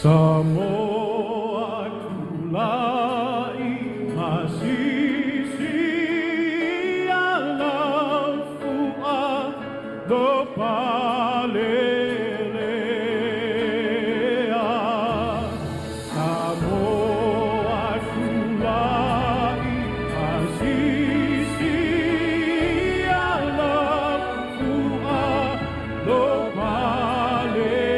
Samoa tulai masisi alafua lo palelea. Samoa tulai masisi alafua lo palelea.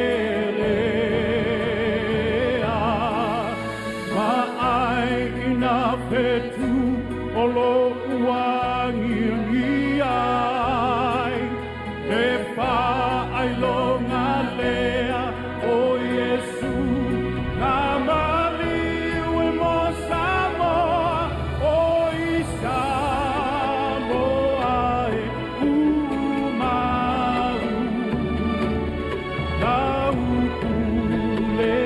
Ma'aina fetu o lo uangiangi ai, e fa'ailonga lea o Iesu na maliu e mo Samoa o i Samoa e umau. Lau pule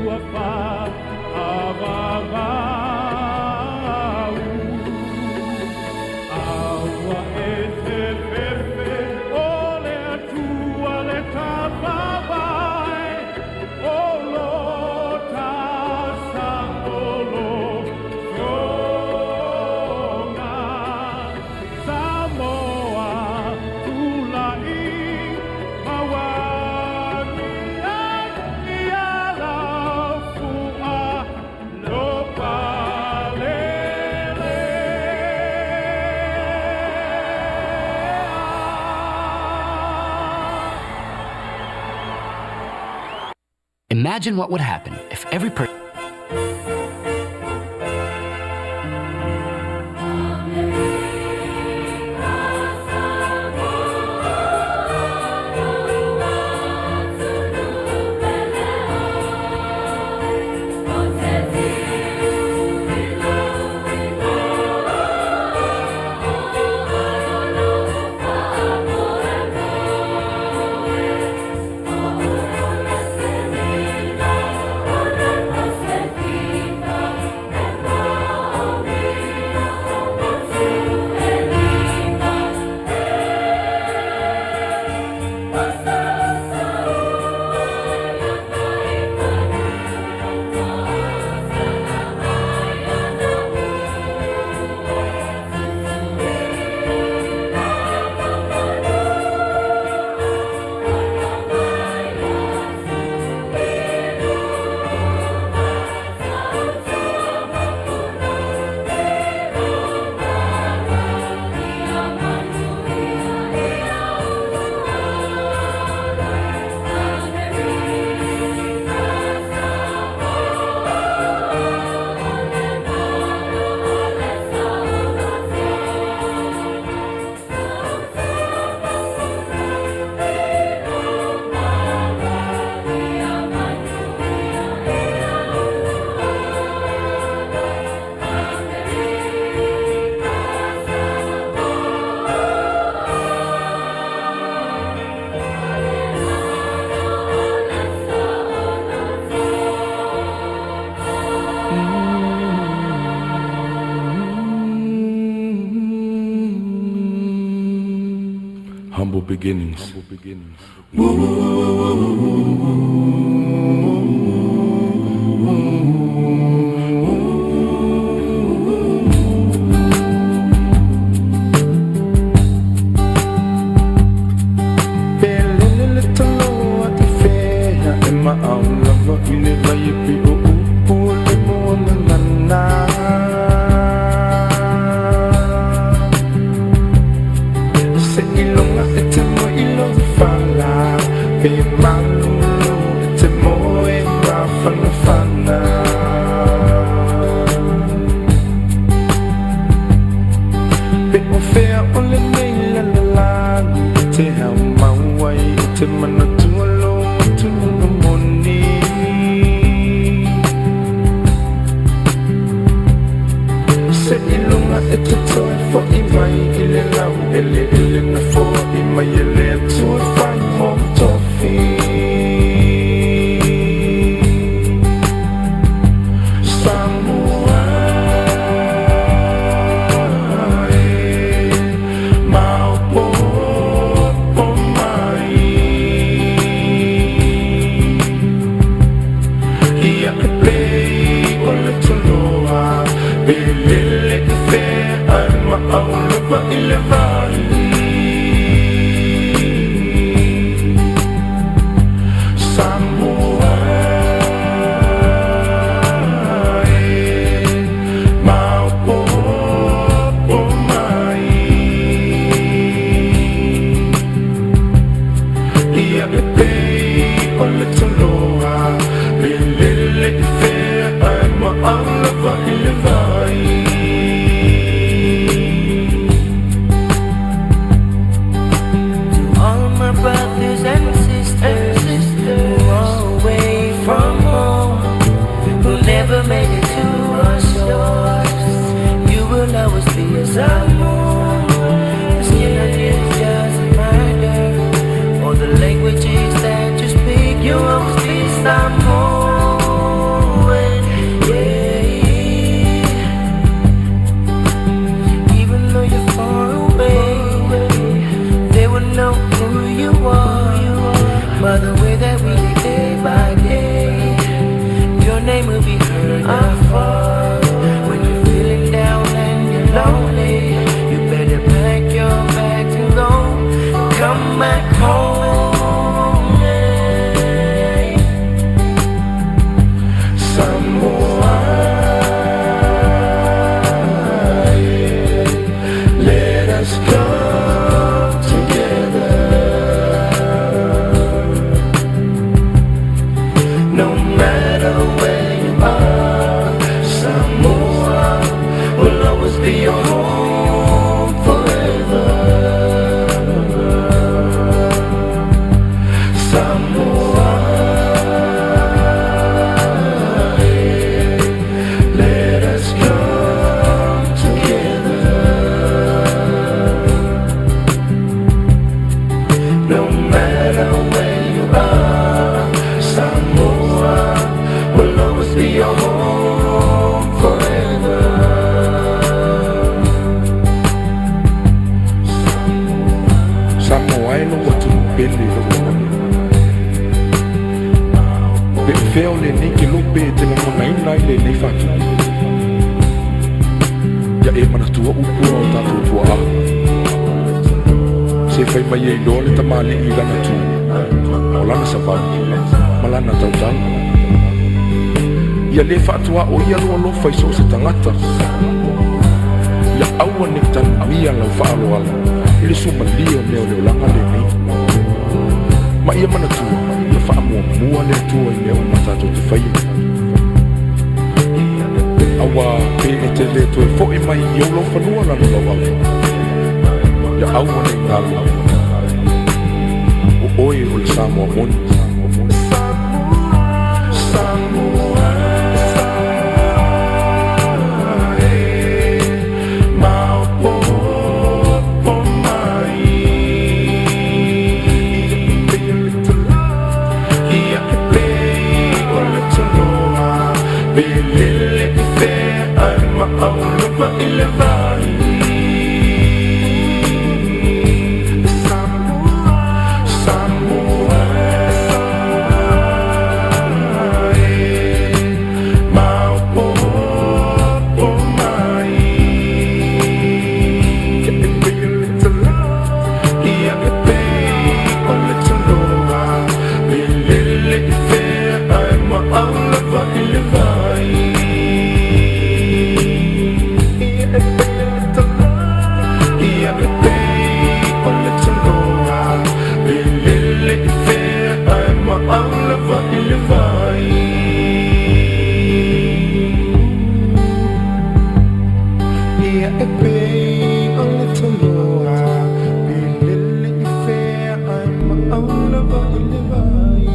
ua fa'avavau. Aua e te fefe o le Atua le tafavae, o lo ta sa'o fioga. Samoa tula'i mauagiagi alafua lo palelea. Imagine what would happen if every person Humble beginnings. Pelele le talo a te fea e ma au lava i le vai e pe o upu o le moana nana. Se ilonga e te mo ilo fala, pe malulu e te moe mafana fana. Pe o fea o le nei la la lagi e te hau mau ai e te manatua lo tunu moni. Lele i fea ai ma aulapa i le vai. Samoa e, maopoopo mai. Ia e pei o le toloa, e lele i fea ai ma aulapa i le vai. To all my brothers and sisters who are away from home, who never made it to our shores, you will always be a Samoan. The skin on you doesn't matter, or the languages that you speak, you always be Samoan. Yeah. Even though you're far away, they will know who you are by the way that we live day by day. Your name will be heard afar. When you're feeling down and you're lonely, you better pack your bags and go. Come back home. Yeah. Samoa, let us come together. No matter where you are, Samoa will always be your home forever. Samoa, let us come together. No matter where you are, Samoa will always be your home forever. Samoa e lou atunuu pele i lou lagona. Pe fea o lenei kelope e te lagonaina ai lenei faatupu. Ia e manatua upu a o tatou tuaa. Se fai mai ai loa le tamalii i lana tu, o lana savali, ma lana tautala. Ia lē faatuaʻo ia lou alofa i so o se tagata. Ia aua nei tanumia lau faaaloalo i le suamalie o mea o le olaga lenei. Ma ia manatua, ia faamuamua le Atua i mea uma tatou te faia. Auā pe e te lē toe foʻi mai i ou laufanua lana lauava. Ia aua nei galo, o oe o le Samoa moni. Samoa, e, maopoopo mai. Ia e pei o le toloa, pe lele i fea ai ma aulapa i le vai. Samoa, e, maopoopo mai. Ia e pei o le toloa, ia e pei o le toloa, pe lele i fea ai ma aulapa i le vai. Ia e pei o le toloa, ia e pei o le toloa, pe lele i fea ai ma aulapa i le vai. Ia e pei o le toloa, pe lele i fea ai ma aulapa i le vai.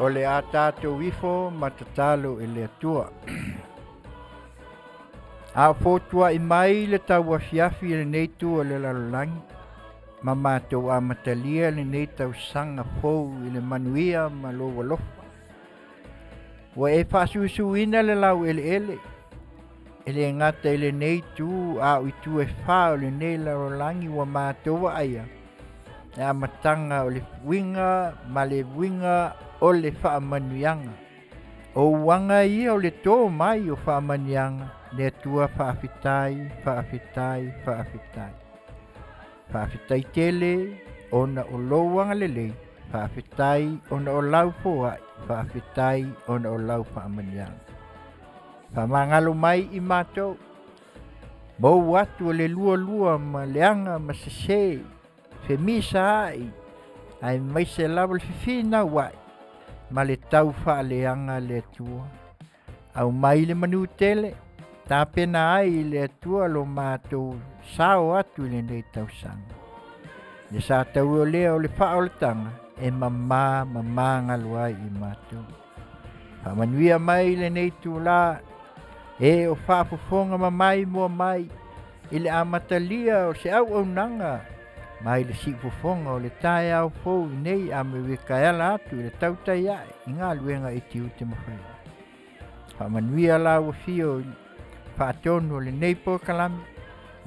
O le a tatou ifo ma tatalo i le Atua. A o fotua'i mai le tauafiafi i lenei itu o le lalolagi, ma matou amatalia lenei tausaga fou i le manuia ma lou alofa. Ua e faasuisuina le laueleele, e le gata i lenei itu a o itu e fa o lenei lalolagi ua matou vaaia, le amataga o le uiga ma le uiga o le faamanuiaga. O uaga ia o le tō mai o faamanuiaga, le Atua faafetai, faafetai, faafetai. Faafetai tele ona o lou agalelei, faafetai ona o lau foai, faafetai ona o lau faamanuiaga. Faamagalo mai i matou, mou atu o le lualua ma leaga ma sesē, femisaai, aemaise lava le fefinauai ma le taufaaleaga le Atua. Aumai le manu tele, tapena ai le Atua lo matou sao atu i lenei tausaga. Le sa taua lea o le faaolataga e mamā ma magalo ai i matou. Faamanuia mai lenei itulā e o faafofoga ma maimoa mai i le amatalia o se auaunaga mai le siufofoga o le taeao fou i nei Amerika e ala atu i le tautai ae i galuega i tiute ma faiva. Faamanuia lau afio i faatonu o lenei polokalame,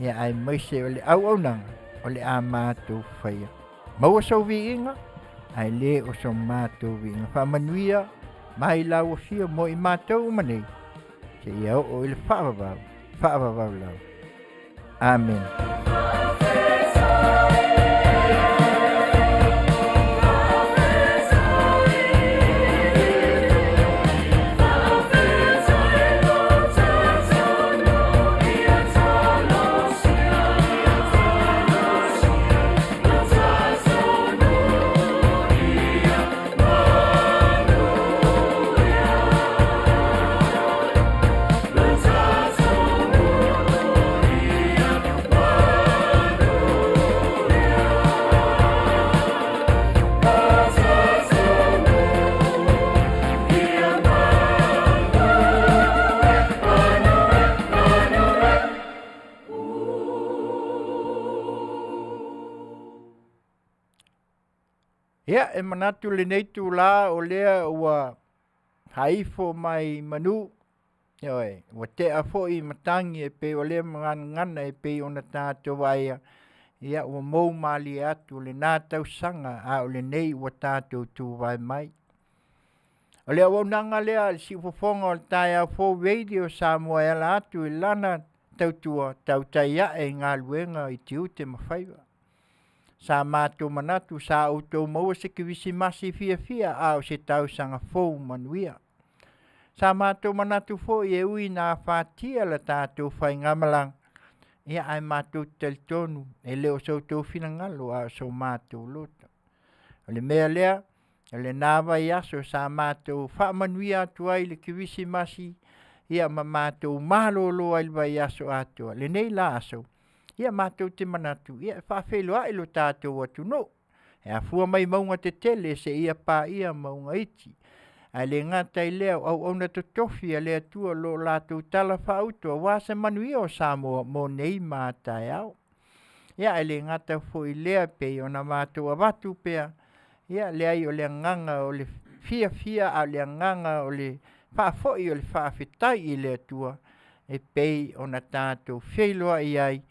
ia aemaise o le auaunaga o le a matou faia. Maua sou viiga, ae le o so matou viiga. Faamanuia mai lau afio mo i matou uma nei, seia oo i le faavavau, faavavau lava. Amene. Ia, e manatu lenei itulā o lea ua haifo mai manu, ioe, ua tea foi matagi e pei o lea maganagana e pei ona tatou vaaia, ia ua mou malie atu lena tausaga a o lenei ua tatou tuvae mai. O le auaunaga lea a le siufofoga o le Taeao Fou Radio Samoa e ala atu i lana tautua tautai ae i galuega i tiute ma faiva. Sa matou manatu sa outou maua se kerisimasi fiafia a o se tausaga fou manuia. Sa matou manatu foi e ui ina afatia le tatou faigamalaga, ia ae matou te talitonu e le o so outou finagalo a o so matou loto. O le mea lea, o lena vaiaso sa matou faamanuia atu ai i le kerisimasi ia ma matou malolo ai i le vaiaso atoa. Lenei la aso, ia matou te manatu e faafeiloai lo tatou atunuu e afua mai mauga tetele seia paia mauga iti. Ae le gata i lea o auauna totofi a le Atua o lo o latou talafaauto aua se manuia o Samoa mo nei ma a taeao. Ia ae le gata foi i lea pei ona matou avatu pea, ia leai o le agaga o le fiafia a o le agaga o le faafoi o le faafetai i le Atua e pei ona tatou feiloai ai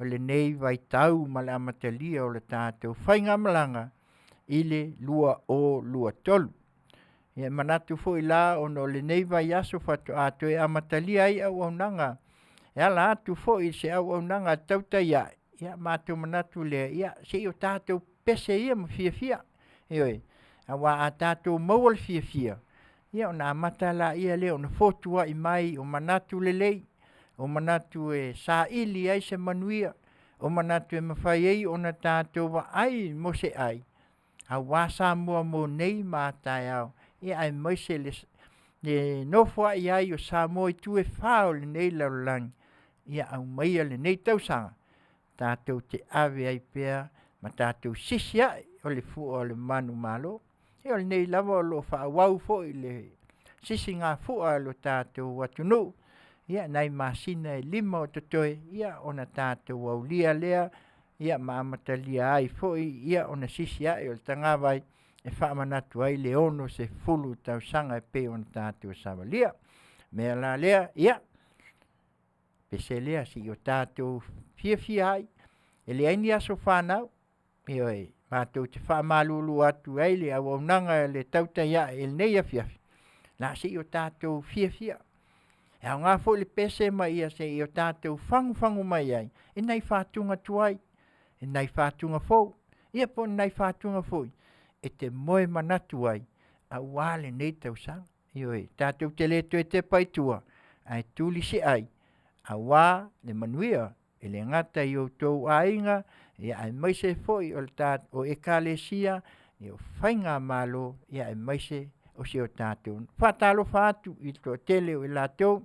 i lenei vaitau ma le amatalia o le tatou faigamalaga i le 2023. Ia e manatu foi la ona o lenei vaiaso faatoa toe amatalia ai auaunaga e ala atu foi i se auaunaga tautai a'e, ia matou manatu lea, ia se i o tatou pepese ia ma fiafia, ioe, aua a tatou maua le fiafia, ia ona amata lea ona fotuai mai o manatu lelei, o manatu e saili ai se manuia, o manatu e mafai ai ona tatou vaai mo se ai aua Samoa mo nei ma a taeao, aemaise le nofoai ai o Samoa i itu e fa o lenei lalolagi. Ia aumaia lenei tausaga tatou te ave ai pea ma tatou sisi ae o le fua o le manumalo. Ia o lenei lava o lo o faaauau foi le sisigafua a lo tatou atunuu, ia nai masina e 5 o totoe, ia ona tatou aulia lea ia ma amatalia ai foi ia ona sisi ae o le tagavai e faamanatu ai le 60 tausaga e pei ona tatou savalia. O le mea la lea, ia, pese lea seia o tatou fiafia ai, e leai ni aso fanau, ioe, matou te faamalulu atu ai le auaunaga a le tautai ae i lenei afiafi, o le a se i o tatou fiafia. E aoga foi le pese ma ia se i o tatou fagufagu mai ai i nai fatuga tuai, i nai fatuga fou, ia po o ni nai fatuga foi e te moemanatu ai aua lenei tausaga. Ioe, tatou te le toe tepa i tua, ae tulisiai aua le manuia e le gata i outou aiga, aemaise foi o Ekalesia, o faigamalo, aemaise o si o tatou nuu. E faatalofa atu i le toatele o i latou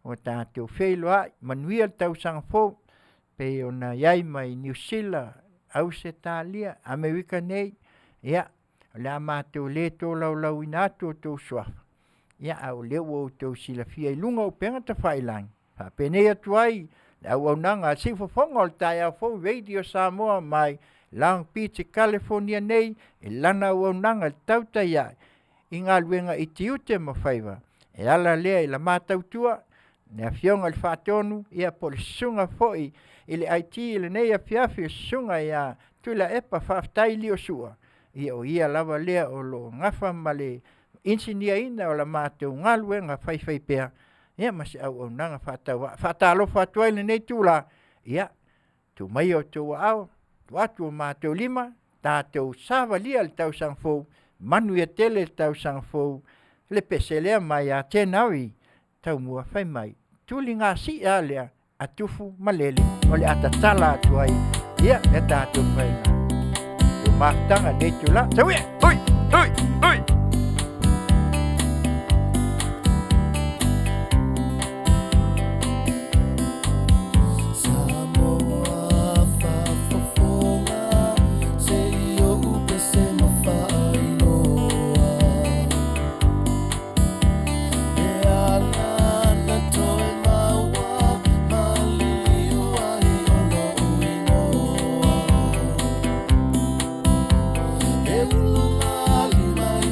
ua tatou feiloai, manuia le tausaga fou e pei ona i ai mai Niu Sila, Ausetalia, Amerika nei, ia, o le a matou le tolaulauina atu outou suafa, a o lea ua outou silafia i luga o upega tafailagi. E faapenei atu ai le auaunaga a le siufofoga o le taeao fou Radio Samoa mai Long Beach i Kalifonia nei i lana auaunaga i le tautai a'e i galuega i tiute ma faiva e ala lea i la ma tautua le Afioga i le Faatonu po o le susuga foi i le IT i lenei afiafi le susuga ia Tuilaepa Faafetai Liosua, o ia lava lea o lo o nafa ma le inisiniaina o la matou galuega faifaipea ma se auaunaga faatauvaa. E faatalofa atu ai i lenei itula, ia tuu maia i outou aao, tuu atu o matou lima tatou savalia le tausaga fou, manuia tele le tausaga fou. Le pese lea mai ia Jenary Taumua fai mai, tuligasia lea a Tufu ma Lele o le a tatala atu ai ia le tatou faiga mafutaga i lenei itula. Sau ia! Hui! Hui! Hui! Samoa faafofoga se i ou pese ma faailoa Le ala na toe maua maliliu ai o lou igoa E ulugalima i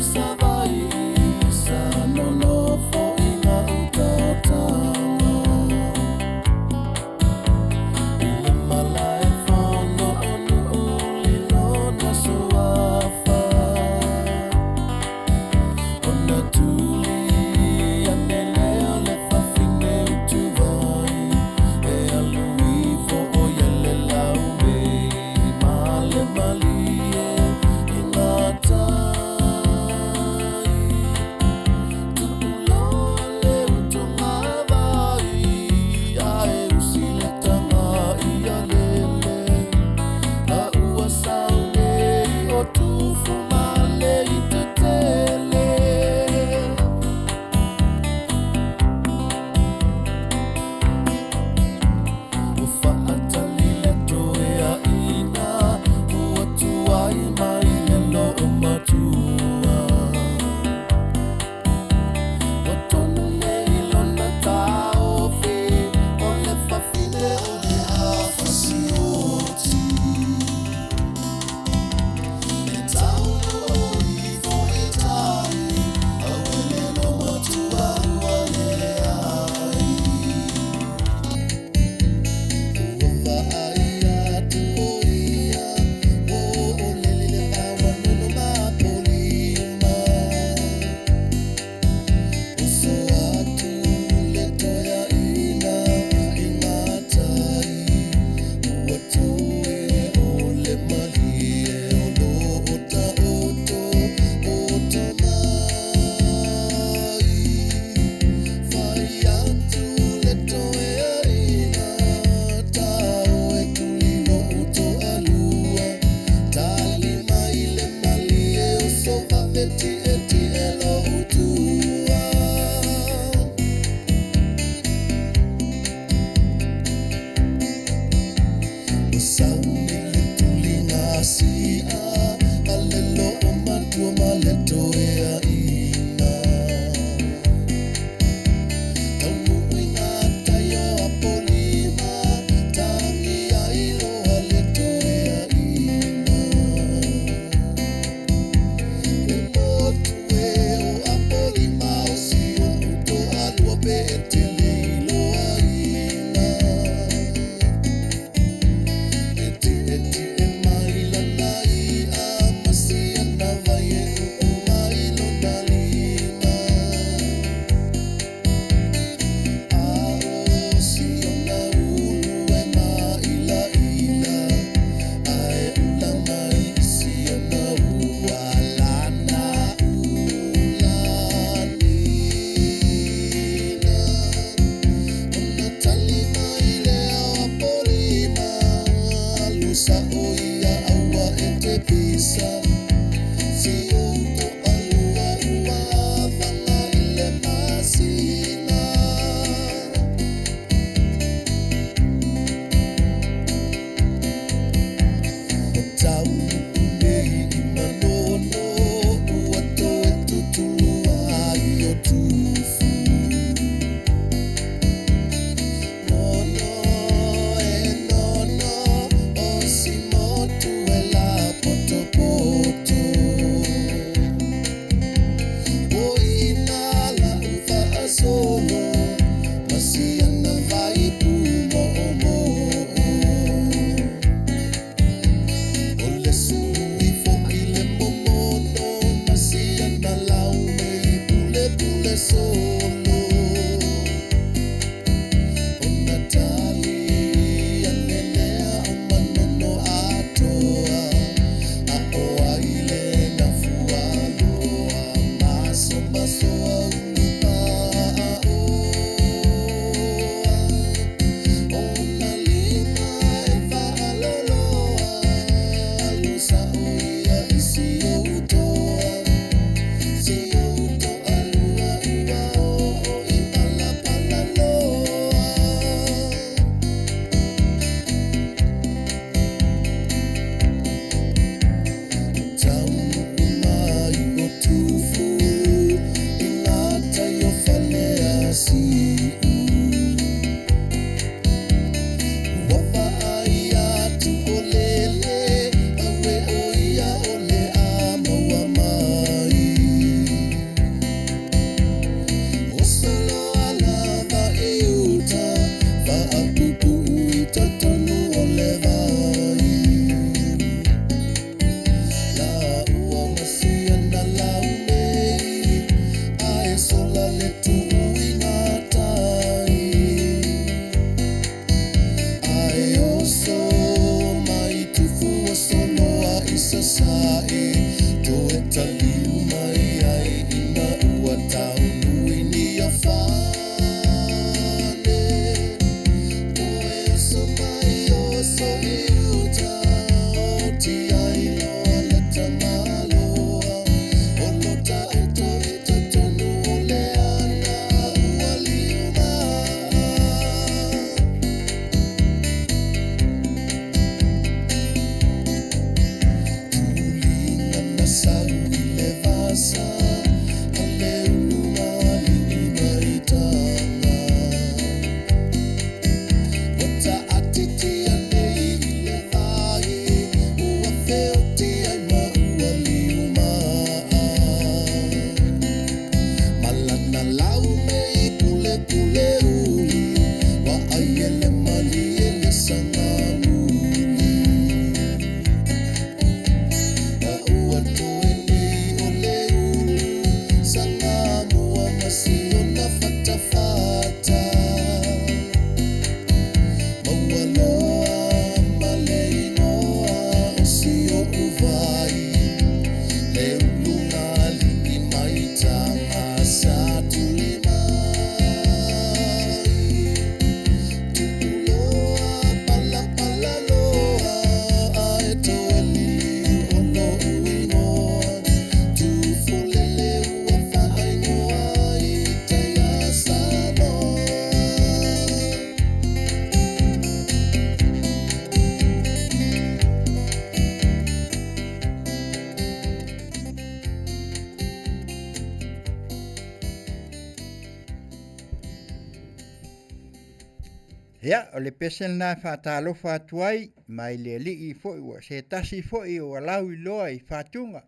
Ia, o le pese lena e faatalofa atu ai mai le alii foi ua se tasi foi ua lauiloa i fatuga.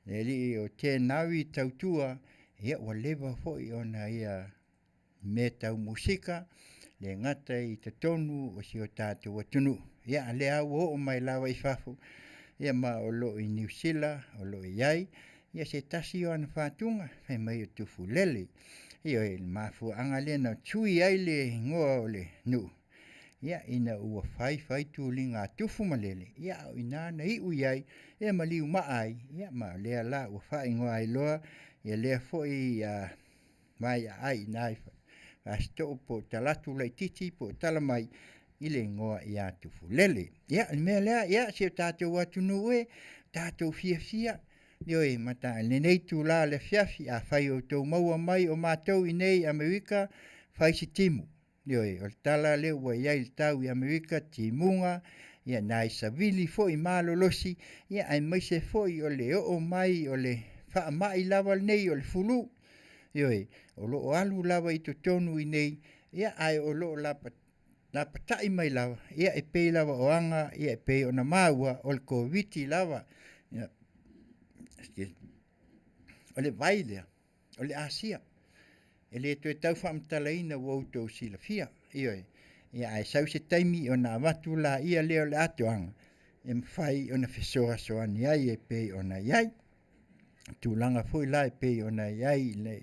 Le alii o Tenawi Tautua, ia ua leva foi ona ia mea tau musika, le gata i totonu o si o tatou atunuu. Ia, lea ua oo mai lava i fafo, ia ma o lo o i Niu Sila, o lo o i ai, ia se tasi o ana fatuga, fai mai o Tufulele. Ioe, le mafuaaga lea na tui ai le igoa o le nuu, ia ina ua fai fai tuliga a Tufu ma Lele, ia a o ina na iu i ai, ia maliu maa ai, ia ma o lea la ua faaigoa ai loa, ia lea foi mai aai ina i Fasitoo po o Talatu laitiiti po o Talamai i le igoa ia Tufulele. Ia, o le mea lea, ia si o tatou atunuu e, tatou fiafia, ioe, ma ta lenei itula o le afiafi, afai o outou maua mai o matou i nei i Amerika, fai se timu. Ioe, o le tala lea ua i ai le tau i Amerika, timuga, ia nai savili foi malolosi, ia aemaise foi o le oo mai o le faamai lava lenei o le fulu. Ioe, o lo o alu lava i totonu i nei, ia ae o lo o lapatai mai lava, ia e pei lava o aga, ia e pei ona maua o le Koviti lava. Ia, o le vai lea, o le Asia. E le toe tau faamatalaina ua outou silafia. Ioe, ia ae sau se taimi ona avatu laia lea o le atoaga e mafai ona fesoasoani ai e pei ona i ai. Tulaga foi la e pei ona i ai le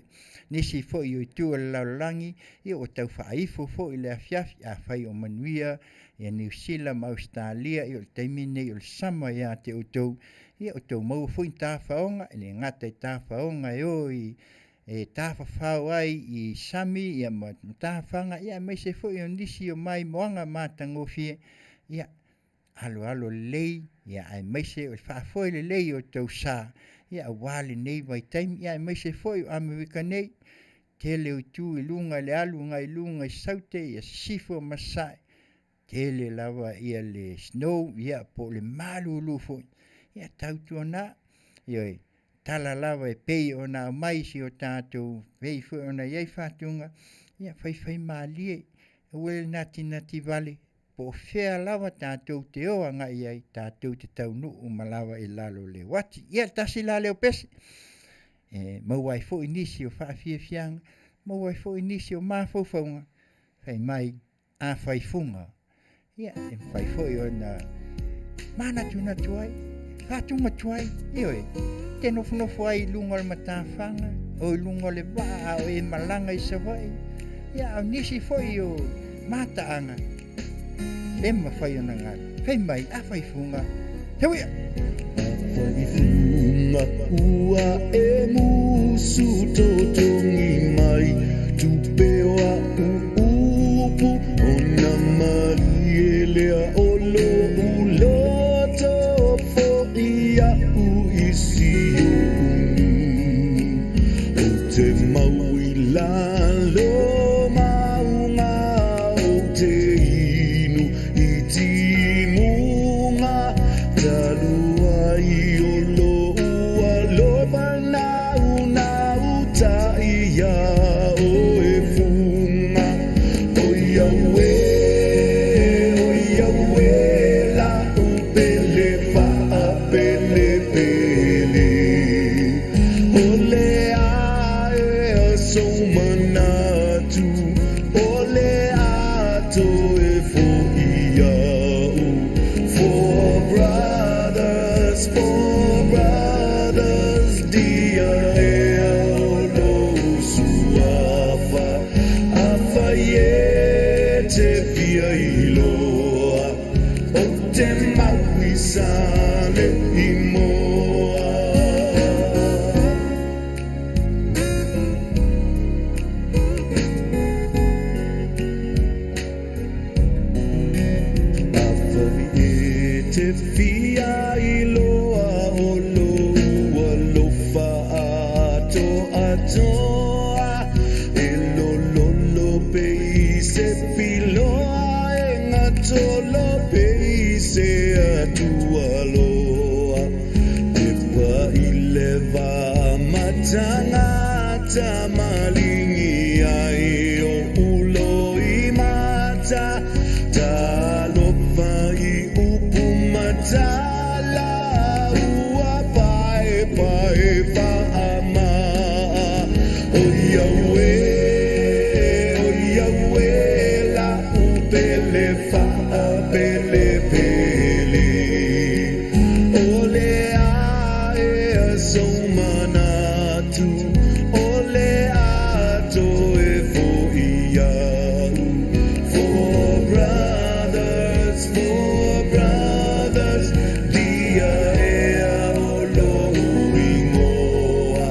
nisi foi o itu o le lalolagi, ia ua tau faaifo foi le afiafi, afai o manuia ia Niu Sila ma Ausetalia, ia o le taimi lenei o le sama ia te outou, ia outou maua foi ni tafaoga, e le gata i tafaoga e o i e tafafao ai i sami ia ma matafaga, ia aemaise foi o nisi o maimoaga matagofie, ia aloalo lelei, ia aemaise o le faafoe lelei o tou sa, ia aua lenei vaitaimi, ia aemaise foi o Amerika nei, tele o itu i luga i le alu agai i luga i Saute, ia Sisifo ma Sasae, tele lava ia le snow, ia po o le malulu foi, ia tautuana, ioe, tala lava e pei ona aumai si o tatou, pei foi ona i ai fatuga, ia faifaimalie, aua le natinati vale, po o fea lava tatou te o agai i ai, tatou te taunuu uma lava i lalo o le uati. Ia, tasi la lea o pese, e maua ai foi nisi o faafiafiaga, maua ai foi nisi o mafaufauga, fai mai, a fai fuga, ia, e mafai foi ona manatunatu ai, faatuma ai, ioe, te nofonofo ai i luga o le matafaga, o i luga o le vaa, a o e malaga i Savaii, ia, a o nisi foi o mataaga, le mafai ona galu. Fai mai, a fai fuga, here we are. Faifuga ua e musu totogi mai tupe o a'u upu ona malie lea o lo'u loto fo'i a'u i Siumu ou te mau i lalo mauga ou te inu i timuga talu ai o lo'u alofa naunau ta'i iā oe fuga o iau e o iau e la'u pele faapelepele o le aea sou manatu o le ato e fo'i a'u. For brothers, for brothers, dia ea o lou suafa afai e te fia iloa ou te mau i sale i moa. Afai e te fia iloa o lou alofa atoatoa e lololo pei se piloa e gatolo pei se atualoa e pa'i le va matagata maligi ai o ulo i mata. pele faapelepele. O le a ea sou manatu, o le a toe fo'i au. For brothers, for brothers, dia ea o lou igoa.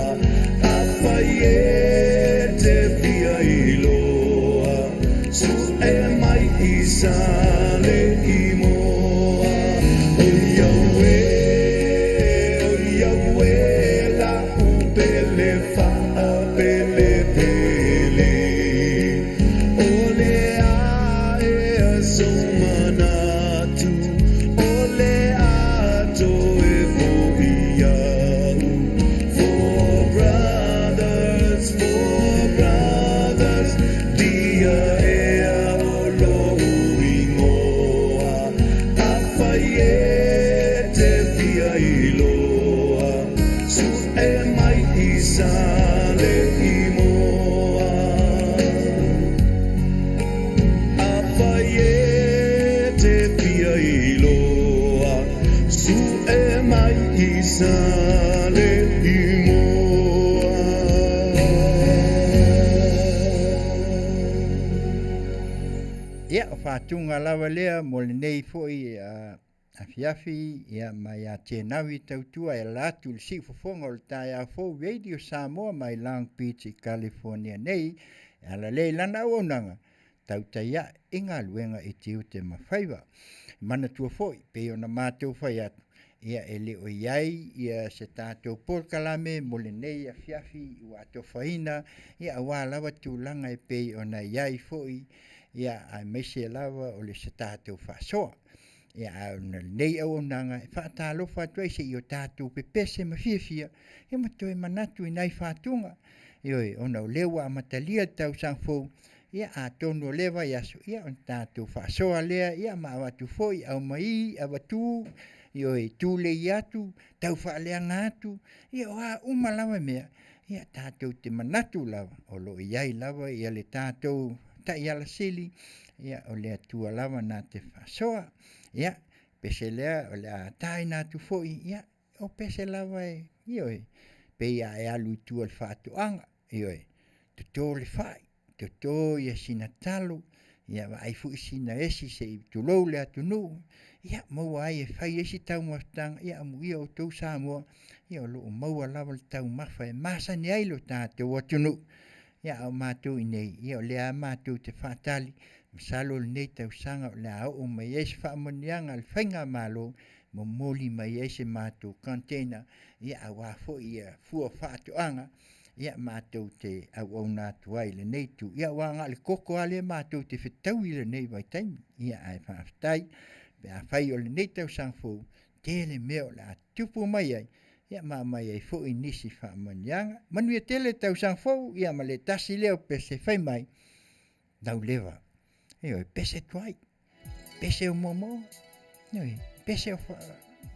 Afai e te fia iloa, su'e mai i sa le imoa. O Iaue, o Iaue, la'u pele faapelepele. O le a ea sou manatu, o le a toe fo'i au. For brothers, for brothers, dia ea o lou igoa. Afai e te fia iloa, su'e mai i sa le imoa. Afai e te fia iloa, su'e mai i sa le imoa. Ia, o faatuga lava lea mo lenei foi afiafi, ia, ma ia Tenawi tautua e ala atu i le siufofoga o le taeao fou Radio Samoa mai Long Beach i California nei, e ala lea i lana auaunaga tautai ae i galuega i tiute ma faiva. E manatua foi, pei ona matou fai atu, ia e le o i ai ia se tatou polokalame mo lenei afiafi ua atofaina, ia aua lava tulaga e pei ona i ai foi, ia aemaise lava o le se tatou faasoa. Ia a o lenei auaunaga e faatalofa atu ai seia o tatou pepese ma fiafia, ia ma toe manatu i nai fatuga. Ioe, ona o lea ua amatalia le tausaga fou, ia atonu o lea vaiaso, ia ona tatou faasoa lea, ia ma avatu foi aumai, avatu, ioe, tulei atu, tau faaleaga atu, ia o a uma lava mea, ia tatou te manatu lava, o lo o i ai lava ia le tatou taiala sili, ia o le Atua lava na te faasoa. Ia, pese lea o le a taina atu foi, ia, o pese lava e, ioe, pei a e alu i tua i le faatoaga, ioe, toto le fai, toto ia sina talo, ia vaai foi sina esi se i tulou le atunuu, ia maua ai e fai ai se taumafataga, ia amuia outou Samoa, ia o lo o maua lava le taumafa e masani ai lo tatou atunuu. Ia a o matou i inei, ia o lea lava matou te faatali, masalo o lenei tausaga o le a oo mai ai se faamanuiaga a le faigamalo, momoli mai ai se matou container, ia aua foi ia fua o faatoaga, ia matou te auauna atu ai i lenei itu. Ia aua na o le koko lava lea matou te fetaui i lenei vaitaimi. Ia ae faafetai pe afai o lenei tausaga fou, tele mea o le a tupu mai ai, ia ma aumai ai foi nisi faamanuiaga. Manuia tele le tausaga fou, ia ma le tasi lea o pese fai mai, lauleva. Ioe, pese tuai, pese o moomooga, ioe, pese o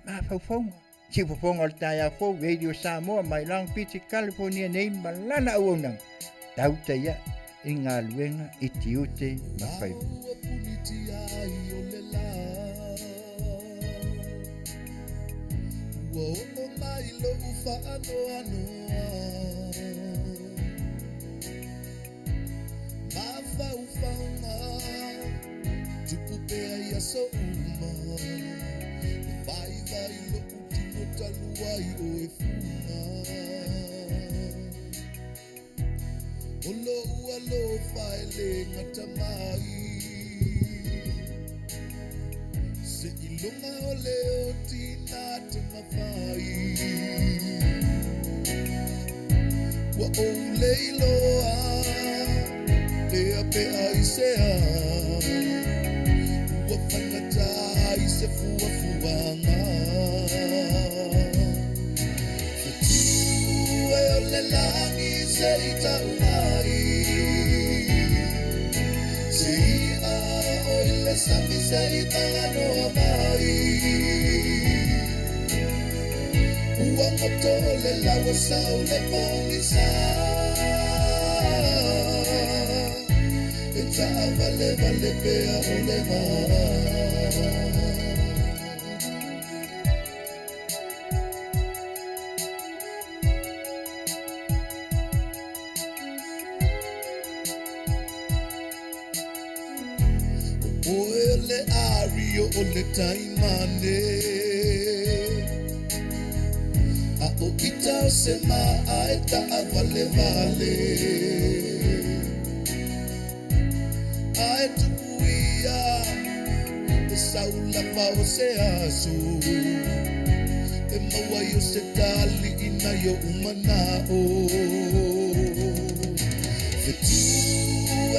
mafaufauga. Siufofoga o le taeao fou, Radio Samoa mai Long Beach, California nei ma lana auaunaga, tautai ae i galuega i tiute ma faiva. Ua punitia ai o le lā, ua oo mai lo'u faanoanoa. Mafaufauga tupu pea i aso uma, e vaivai lo'u tino talu ai o e fuga. O lo'u alofa e lē gata mai, seiloga o le oti na te mafai. Ua ou le iloa pea pea i se a, ua faigata ai se fuafuaga. Fetu e o le lagi se i tau mai, se i'a o i le sami se i talanoa mai. Ua goto le lau ua sau le pogisa, e Ta'avalevale pea o le vaa. O le ario o le taimane, A o ita o se maa e ta'avalevale. Ae tupuia e saulapa o se aso, E maua i o se tali ina i o umanao. Fetu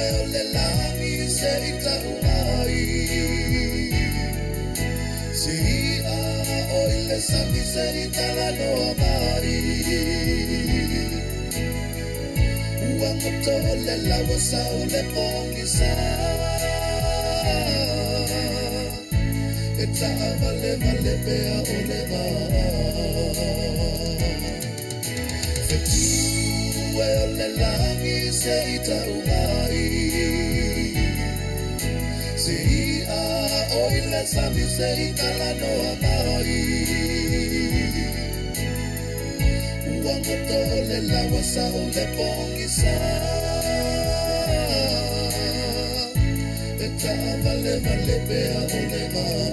e o le langi se i tau mai, Se ia o i le sami se i talanoa mai. Ua goto o le laua sa o le pogisa, E ta'avalevale pea o le vaa. Fetu e o le langi se i tau mai, Se ia o i le sami se i talanoa mai. Ua goto o le laua sa o le pogisa, E ta'avalevale pea o le vaa.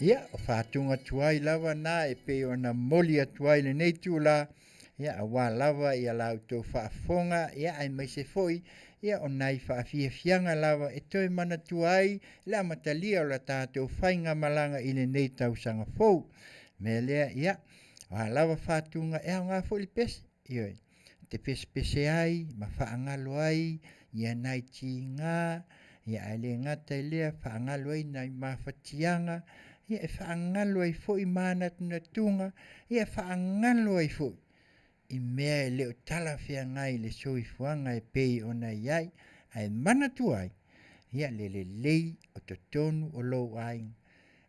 Ia, o fa'atuga tuai lava na e pei ona moli atu ai lenei itulā, ia auā lava ia la outou fa'afofoga, ia aemaise fo'i ia o nai fa'afiafiaga lava e toe manatua ai le amatalia o la tatou faigamalaga i lenei tausaga fou. Mea lea, ia o a lava fatuga e aogā fo'i le pese, ioe, te pesepese ai ma fa'agalo ai ia nai tigā, ia ae lē gata i lea fa'agalo ai nai mafatiaga, ia e fa'agalo ai fo'i manatunatuga, ia e fa'agalo ai fo'i i mea e lē o talafeagai i le soifuaga e pei ona iai, ae manatua ai ia le lelei o totonu o lou aiga,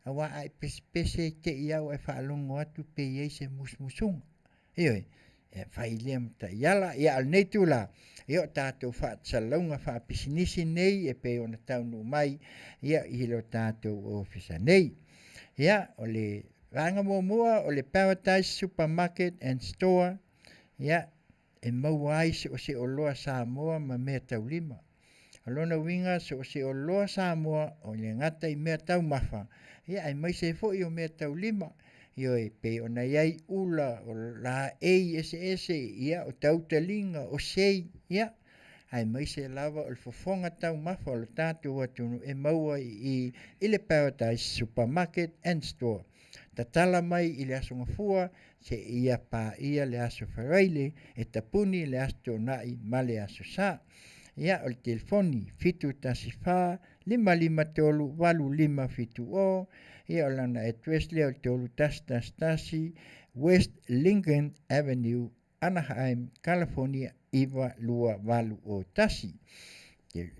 auā a e pesepese te'i au ae faalogo atu pe iai se musumusuga, ioe, e fai lea ma ta'iala. Ia a o lenei itulā, ia o tatou fa'asalalauga fa'apisinisi nei e pei ona taunuu mai ia i lo tatou ofisa nei. Ia o le vaega muamua o le Paradise Supermarket and Store, ia e maua ai se o se oloa Samoa ma mea taulima. O lona uiga so o se oloa Samoa o le gata i mea taumafa, ia aemaise fo'i o mea taulima. Ioe, pei ona iai ula o laei eseese, ia o tautaliga o sei, ia aemaise lava o le fofoga taumafa o le tatou atunuu e maua i i le Paradise Supermarket and Store. Tatala mai i le aso Gafua seia paia le aso Faraile, e tapuni le aso Toonai ma le aso Sa. Ia o le telefoni 714 553 8570, ia o lana address lea o le 3111 West Lincoln Avenue, Anaheim, California 92801.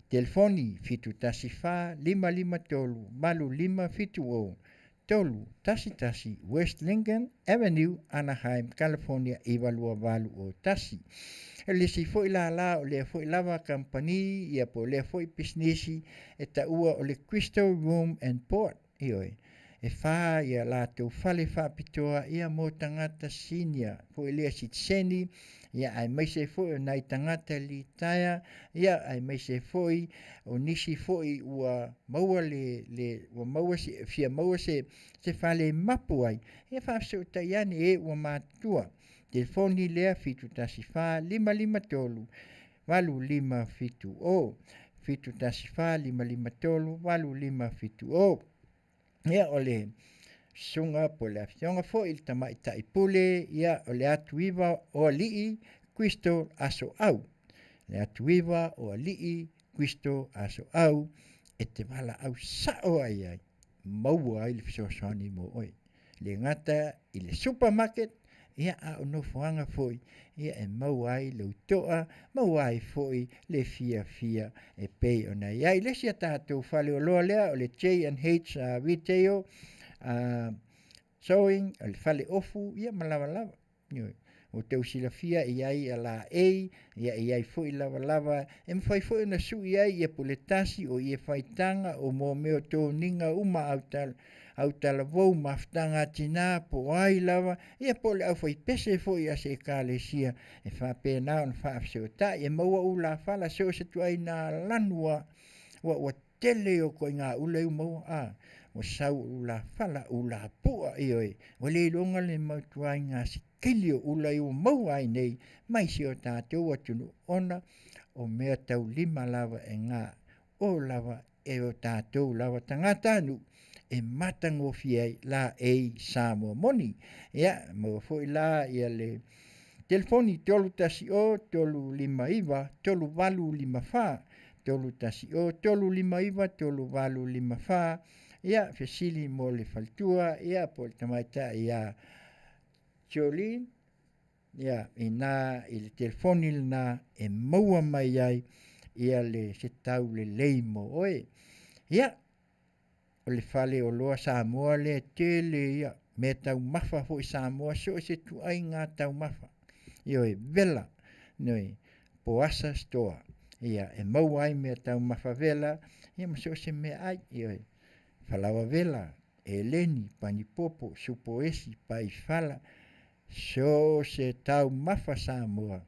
Telefoni 714 553 8570, 311 West Lincoln Avenue, Anaheim, California 92801. E le isi fo'i lālā o lea fo'i lava kamupani, ia po o lea fo'i pisinisi e ta'ua o le Crystal Room and Board, ioe, e fā ia latou fale fa'apitoa ia mo tagata sinia fo'i lea sitiseni, ia aemaise foi o nai tagata litaea, ia aemaise foi o nisi foi ua maua le le ua maua se fia maua se se fale mapu ai, ia fa'afeso'ota'i ane e ua matutua. Telefoni lea 714 553 8570. 714 553 8570. Ia, o le susuga po o le afioga foi i le tamaitai pule, ia, o le atuiva o alii Kristo Asoau. Le atuiva o alii Kristo Asoau e te valaau sao ai ai, maua ai le fesoasoani mo oe. Le gata i le supermarket, ia a o nofoaga foi, ia e maua ai lou toa, maua ai foi le fiafia e pei ona i ai. Le isi a tatou faleoloa lea o le J&H Retail Sewing, o le fale ofu, ia ma lavalava. Ioe. Ua tau silafia e i ai ia laei, ia e i ai foi lavalava e mafai foi ona sui ai ia puletasi o ie faitaga o mo mea o toniga uma autalavou, mafutaga a tina po o ai lava, ia po o le aufaipese foi a se ekalesia e faapena ona faafesootai. E maua ulafala so o se ituaiga lanu lava, ua tele o ituaiga ula ia ua maua, a ua sau o ulafala, ulapua, ioe, ua le iloga le mau ituaiga sikili o ula ia ua maua ai nei mai si o tatou atunuu ona o mea taulima lava e ga o lava e o tatou lava tagatanuu e matagofie ai laei Samoa moni. Ia, maua foi la ia le telefoni 310 359 3854, 310 359 3854. Ia, fesili mo le faletua, ia po o le tamaitai ia Jolene, ia ina i le telefoni lena e maua mai ai ia le se taulelei mo oe. Ia, o le faleoloa Samoa lea tele ia mea taumafa foi Samoa, so o se ituaiga taumafa. Ioe, vela, ioe, Poasa Store. Ia, e maua ai mea taumafa vela, ia ma so o se meaai, ioe, falaoa vela, eleni, panipopo, supoesi, paifala, so o se taumafa Samoa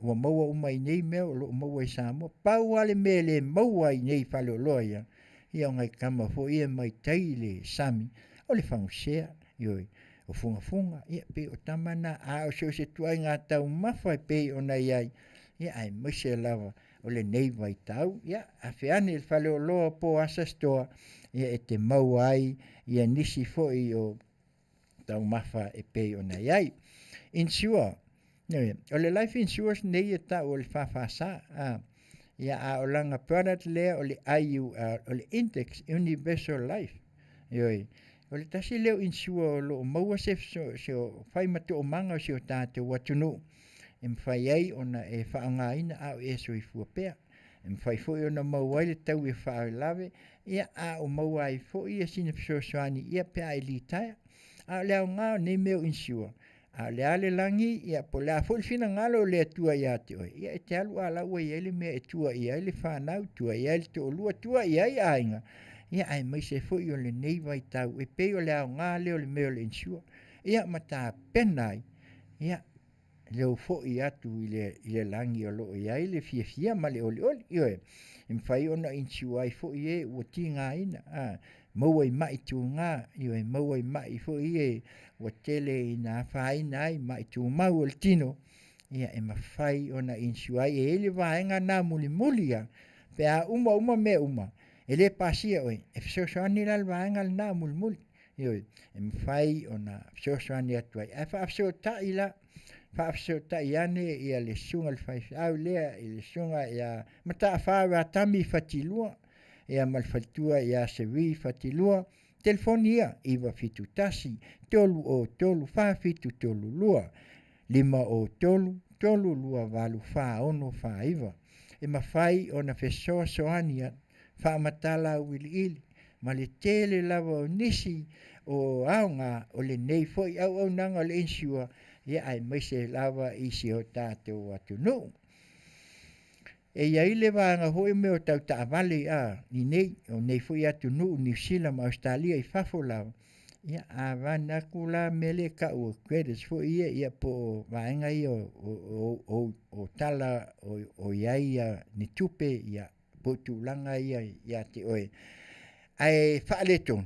ua maua uma i nei mea o lo o maua i Samoa. Pau lava le mea e le maua ai nei faleoloa ia, ia o nai tama foi ia mai tai i le sami, o le fagusea, ioe, o fugafuga, ia pei o tama na, a o so o se ituaiga taumafa e pei ona i ai, ia aemaise lava o lenei vaitau, ia afe ane i le faleoloa po o Asa Store, ia e te maua ai ia nisi foi o taumafa e pei ona i ai. Insure, o le life insurance nei e tau o le FFS, a, ia a o lana product lea o le IUL, o le Index Universal Life. Ioe, o le tasi lea o insure o lo o maua se se fai ma toomaga o si o tatou atunuu e mafai ai ona e faaaogaina a o e soifua pea. E mafai foi ona maua ai le taui e faalavelave, ia a o maua ai foi ia sina fesoasoani ia pe a e litaea. A o le aoga o nei mea o insure, a o le a le lagi, ia po o le a foi le finagalo o le Atua ia te oe, ia e te alu a la ua i ai le mea e tua i ai le fanau, tua i ai le toalua, tua i ai aiga, ia aemaise foi o lenei vaitau e pei o le aoga lea o le mea o le insure. Ia ma tapena ai, ia lou foi atu i le lagi o lo o i ai le fiafia ma le olioli. Ioe, e mafai ona insure ai foi e ua tigaina, a, maua i mai tuga, ioe, maua i mai foi e ua tele ina afaina ai mai tumau o le tino, ia e mafai ona insure ai. E i ai le vaega na mulimuli ia, pe a uma uma mea uma, e le pasia oe, e fesoasoani la le vaega lena mulimuli. Ioe, e mafai ona fesoasoani atu ai. Ae faafesootai la, faafesootai ane ia le susuga i le faifeau lea i le susuga ia Mataafa Ratami Fatilua, ia ma le faletua ia Seri Fatilua, telefoni ia 971 303 4732, 503 328 4649. E mafai ona fesoasoani atu, faamatala auiliili ma le tele lava o nisi o aoga o lenei foi auaunaga o le insure, ia aemaise lava i si o tatou atunuu. E i ai le vaega foi mea o tau taavale a i nei, o nei foi atunuu Niu Sila ma Ausetalia i fafo lava, ia a vane atu la mea lea e tau o credits foi ia, ia po o vaega ia o tala o i ai ni tupe, ia po o tulaga ia ia te oe. Ae faaletonu,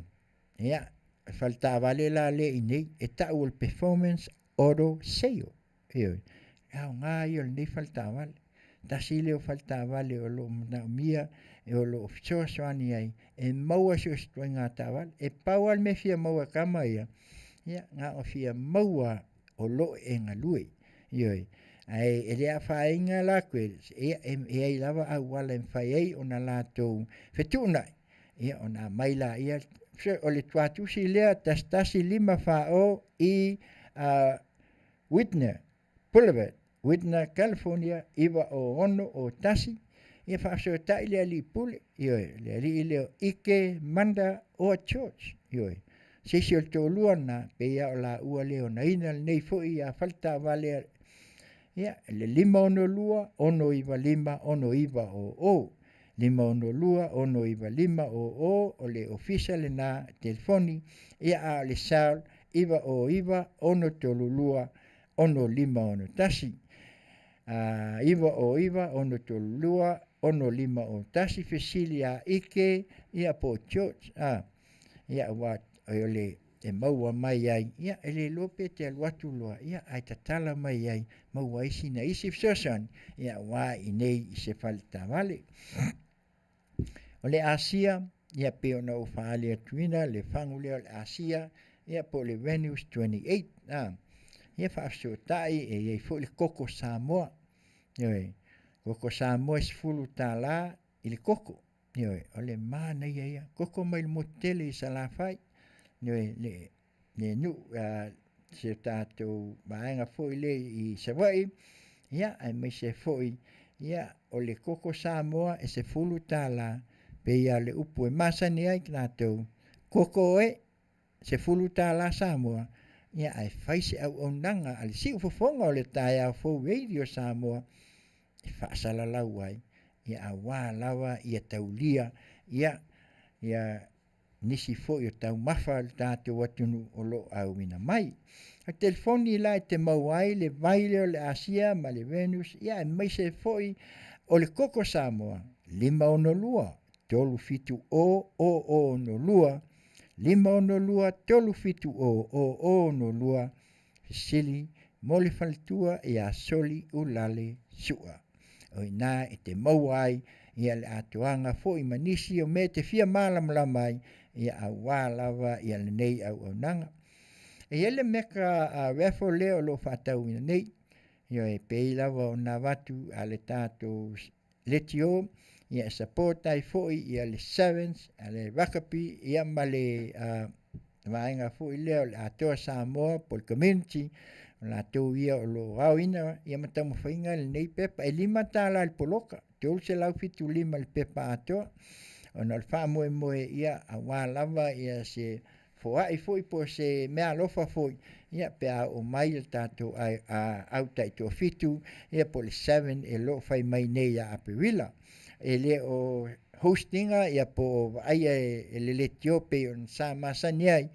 ia, fale taavale la lea i nei, e tau o le performance auto sale. Ioe, e aoga ia o lenei fale taavale. Tasi lea o faletaavale o loo manaomia e o loo fesoasoani ai e maua so o se ituaiga taavale. E pau lava le mea e fia maua e kama ia, ia na ona fia maua lava o loo e galue. Ioe, ae e le afaina la credits, ia e i ai lava auala e mafai ai ona latou fetuunai, ia ona aumai laia. O le tuatusi lea 11540 i Whitner Boulevard, Whitner, California 90601. Ia faafesootai le alii pule, ioe, le alii lea o Ike Manda oa George, ioe, se isi o le toalua lena, pei lava o laua le onaina lenei foi faletaavale. Ia, le 562 695 6900, 562 695 00, o le ofisa lena telefoni. Ia, a o le cell 909 632 6561, 909 632 6561. Fesili a Ike, ia po o George, ia aua o le e maua mai ai. Ia e le iloa pe te alu atu loa, ia ae tatala mai ai maua ai sina isi fesoasoani, ia aua i nei i se faletaavale. O le Asia, ia pei ona ou faaali atuina le fagu lea o le Asia, ia po o le Venus 28, ia faafesootai e i ai foi le koko Samoa. Ioe, koko Samoa e $10 i le koko. Ioe, o le manaia ia koko mai le motu tele i Salafai. Ioe, le nuu si o tatou vaega foi lea i Savaii, ia aemaise foi, ia o le koko Samoa e $10, pei lava o le upu e masani ai tatou, koko e $10 Samoa. Ia ae fai se auaunaga a le siufofoga o le taeao fou Radio Samoa e faasalalau ai, ia aua lava ia taulia ia nisi foi o taumafa a le tatou atunuu o lo o auina mai. O telefoni la e te maua ai le vai lea o le Asia ma le Venus, ia aemaise foi o le koko Samoa, 562 370 0062, 562 370 0062. Fesili mo le faletua ia Soli Ulale Sua. O i ina e te maua ai ia le atoaga foi ma nisi o mea e te fia malamalama ai, ia aua lava ia lenei auaunaga. E i ai le meka a raffle lea o lo o faatauina nei. Ioe, pei lava ona avatu a le tatou leitio, ia e support ai foi ia le sevens a le rugby, ia ma le vaega foi lea o le Atoa Samoa po o le community, o latou ia o lo o aoina ia ma taumafaiga lenei pepa. E $5 le poloka, 375 le pepa atoa, ona o le faamoemoe ia aua lava ia se foai foi po o se meaalofa foi, ia pe a oo mai le tatou au taitoafitu, ia po o le 7 e lo o fai mai nei ia Aperila. E le o hostinga ia po o vaaia e le leitio pei ona sa masani ai,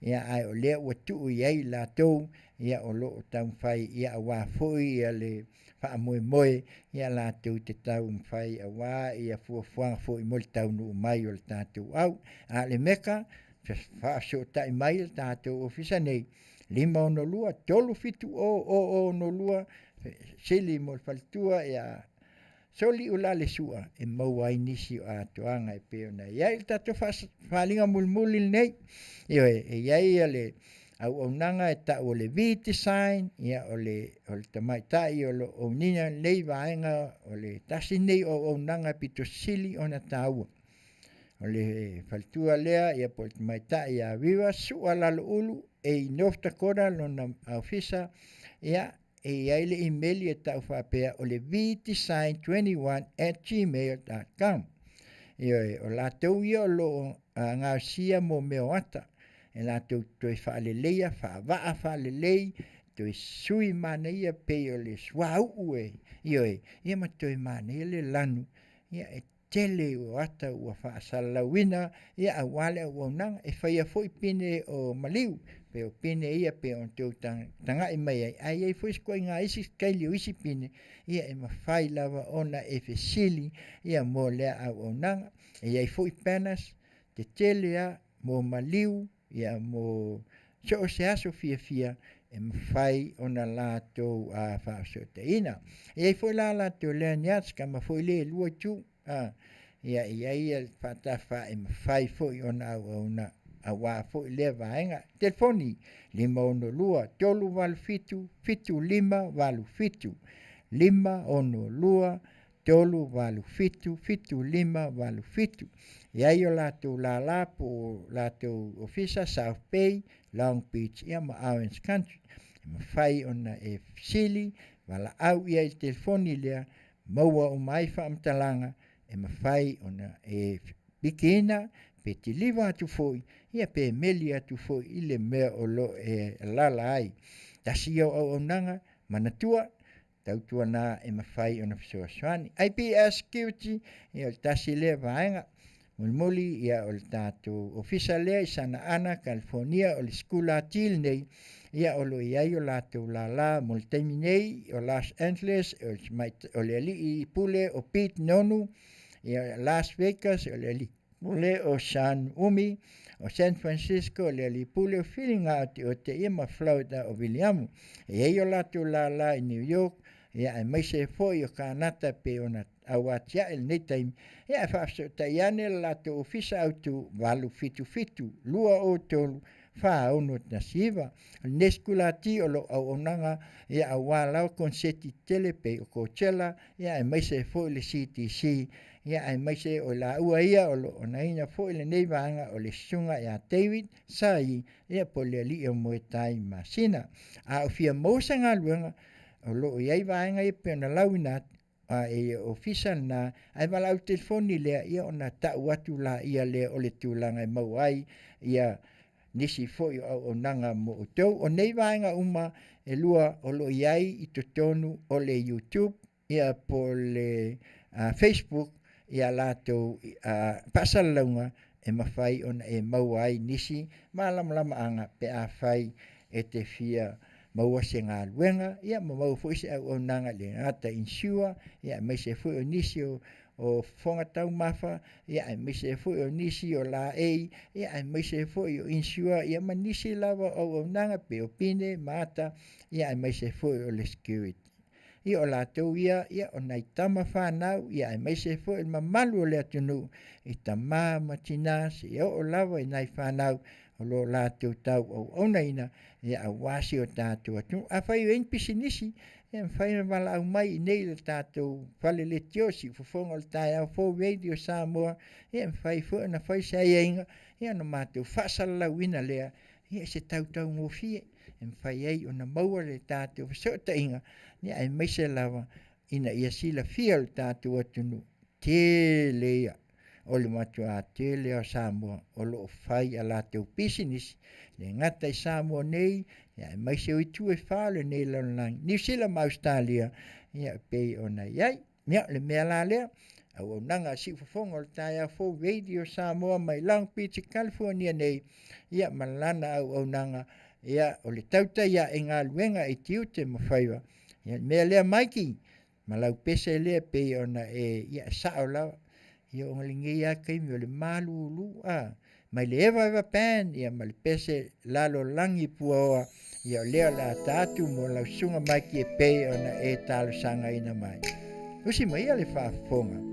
ia ae o lea ua tuu i ai latou, ia o lo o taumafai, ia aua foi ia le faamoemoe ia latou te taumafai aua ia fuafuaga foi mo le taunuu mai o le tatou au. A o le meka, faafesootai mai le tatou ofisa nei, 562 370 0062. Sili mo le faletua ia Soli Ulale Sua e maua ai nisi o atoaga e pei ona i ai le tatou faaaliga mulimuli lenei. Ioe, e i ai le auaunaga e tau o le V-Design, ia o le tamaitai o lo o nina lenei vaega, o le tasi lenei o auaunaga pito sili ona taua. O le faletua lea, ia po o le tamaitai ia Viva Sua Laloulu e i North Dakota lona ofisa, ia e i ai le imeli e tau faapea o le vdesign21@gmail.com. Ioe, o latou ia o lo o gaosia mo mea o ata, e latou toe faaleleia, faavaa faalelei, toe sui manaia pei o le suauu e, ioe, ia ma toe manaia le lanu, ia e tele o ata ua faasalalauina, ia aua le auaunaga. E faia foi pine o maliu, pe o pine ia pe ona tou tagai mai ai, ae i ai foi ituaiga isi kaili o isi pine, ia e mafai lava ona e fesili ia mo lea auaunaga. E i ai foi banners tetele lava mo maliu, ia mo so o se aso fiafia. e mafai ona latou faafesootaiina. E i ai foi la latou lanyards kama foi le e lua itu, ia e i ai le faatafa e mafai foi ona auauna aua foi lea vaega. Telefoni 562 387 7587, 562 387 7587. E i ai o latou lala po o latou ofisa South Bay, Long Beach ia ma Orange Country. E mafai ona e fesili, valaau i ai i le telefoni lea, maua uma ai faamatalaga e mafai ona e pikiina pe kiliva atu foi ia pe meli atu foi i le mea o lo o e alaala ai. Tasi ia o auaunaga manatua tautuana e mafai ona fesoasoani. IPS Security, ia o le tasi lea vaega. Mulimuli ia o le tatou ofisa lea i Santa Ana, California, o le sikulati lenei, ia o lo o i ai o latou lala mo le taimi nei o Los Angeles, o le alii pule o Pete Nonu, ia Las Vegas, o le alii pule o Sean Umi, o San Francisco, o le alii pule o Filiga Oteote, ia ma Florida o Viliamu. E i ai o latou lala i New York, ia aemaise foi o Kanata pei ona auatiae i lenei taimi, ia ae faafesootai ane le latou ofisa autu 877 203 4619. O lenei sikulati o lo o auaunaga ia aua lava koneseti tetele pei o Coachella, ia aemaise foi le CTC, ia aemaise o i laua ia o lo o onaina foi lenei vaega o le susuga ia David Sai, ia po o le alii o Moetai Masina. A o fia maua se galuega, o lo o i ai vaega ia pei ona lauina atu, a e ofisa lena, ae valaau telefoni lea, ia ona tau atu laia lea o le tulaga e maua ai ia nisi foi o auaunaga mo outou. O nei vaega uma e lua o lo o i ai i totonu o le YouTube ia po o le Facebook ia latou faasalalauga e mafai ona e maua ai nisi malamalamaaga pe afai e te fia maua se galuega ia ma maua foi se auaunaga e le gata i insure ia aemaise foi o nisi o fofoga taumafa ia aemaise foi o nisi o laei ia aemaise foi o insure ia ma nisi lava o auaunaga pei o pine ma ata ia aemaise foi o le security. Ia o latou ia, ia o nai tama fanau, ia aemaise foi o le mamalu o le atunuu i tama ma tina seia oo lava i nai fanau o lo o latou tauauaunaina ia aua si o tatou atunuu. Afai o i ai ni pisinisi, ia e mafai ona valaau mai i inei i le tatou fale leitio, Siufofoga o le Taeao Fou Radio Samoa, ia e mafai foi ona fai se aiaiga ia ona matou faasalalauina lea ia i se tautaugofie e mafai ai ona maua le tatou fesootaiga, ia aemaise lava ina ia silafia e le tatou atunuu tele ia o le matuā tele o Samoa o lo o fai a latou pisinisi, le gata i Samoa nei, ia aemaise o itu e fa o lenei lalolagi, Niu Sila ma Ausetalia, ia e pei ona i ai. Ia, o le mea la lea, auaunaga a Siufofoga o le Taeao Fou Radio Samoa mai Long Beach, California nei, ia ma lana auaunaga, ia o le tautai ae galuega i tiute ma faiva. Ia, le mea lea Mikey, ma lau pese lea pei ona e, ia e sao lava. Ia o lenei lava taimi o le malulu, a, mai le Eva Eva Band, ia ma le pese lalolagi puaoa, ia o lea o le a ta atu mo lau susuga Mikey e pei ona e talosagaina mai. Usi mai ia le faafofoga.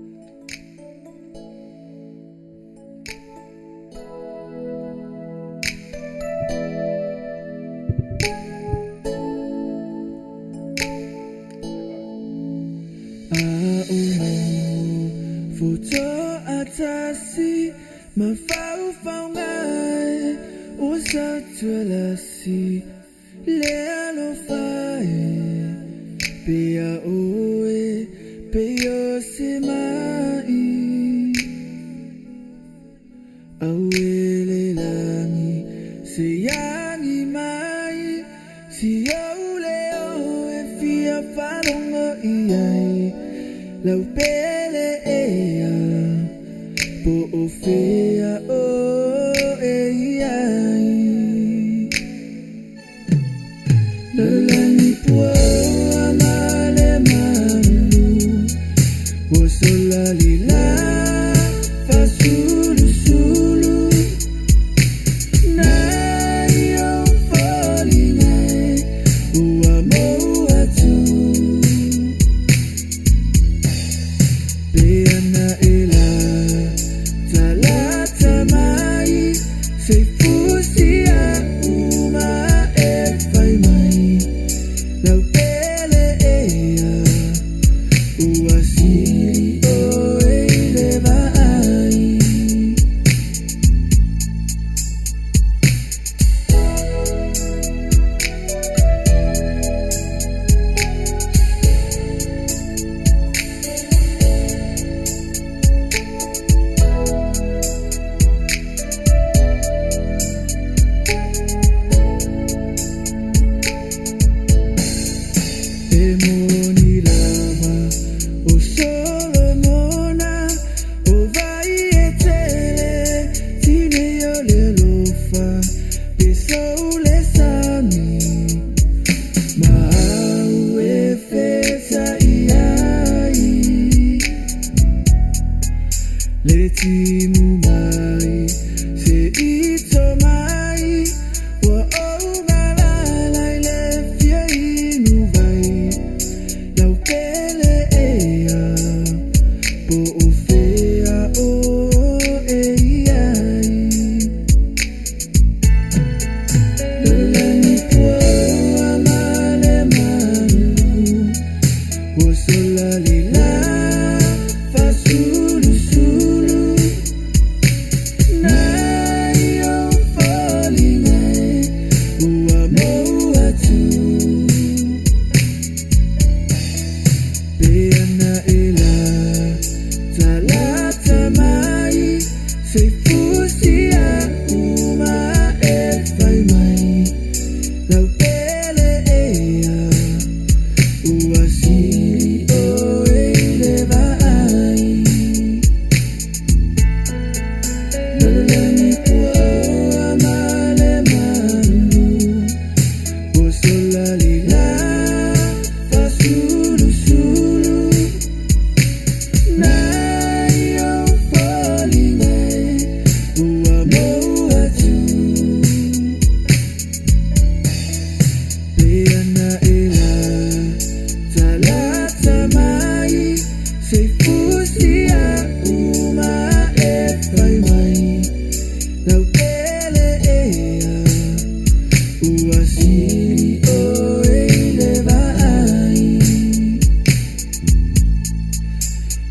Se fusi a'u ma e fai mai lau pele ea ua sili oe i le vaai. E moni lava o Solomona o vai e tele tine o le alofa pe sou le sami ma au e fesa'i ai le timu mai se i tomai ua ou malala i le fia inu vai lau pele ea po o fea o e i ai. Lalolagi puaoa ma le malulu ua sola le la fa'asulusulu nai ou foliga e ua mou atu pe ana e latalata mai se i fusi a'u ma e fai mai lau pele ea ua sili oe i le vaai. Lalolagi puaoa ma le malulu ua sola le la fa'asulusulu nai ou foliga e ua mou atu pe ana e latalata mai se i fusi a'u ma e fai mai lau pele ea ua sili oe i le vaai.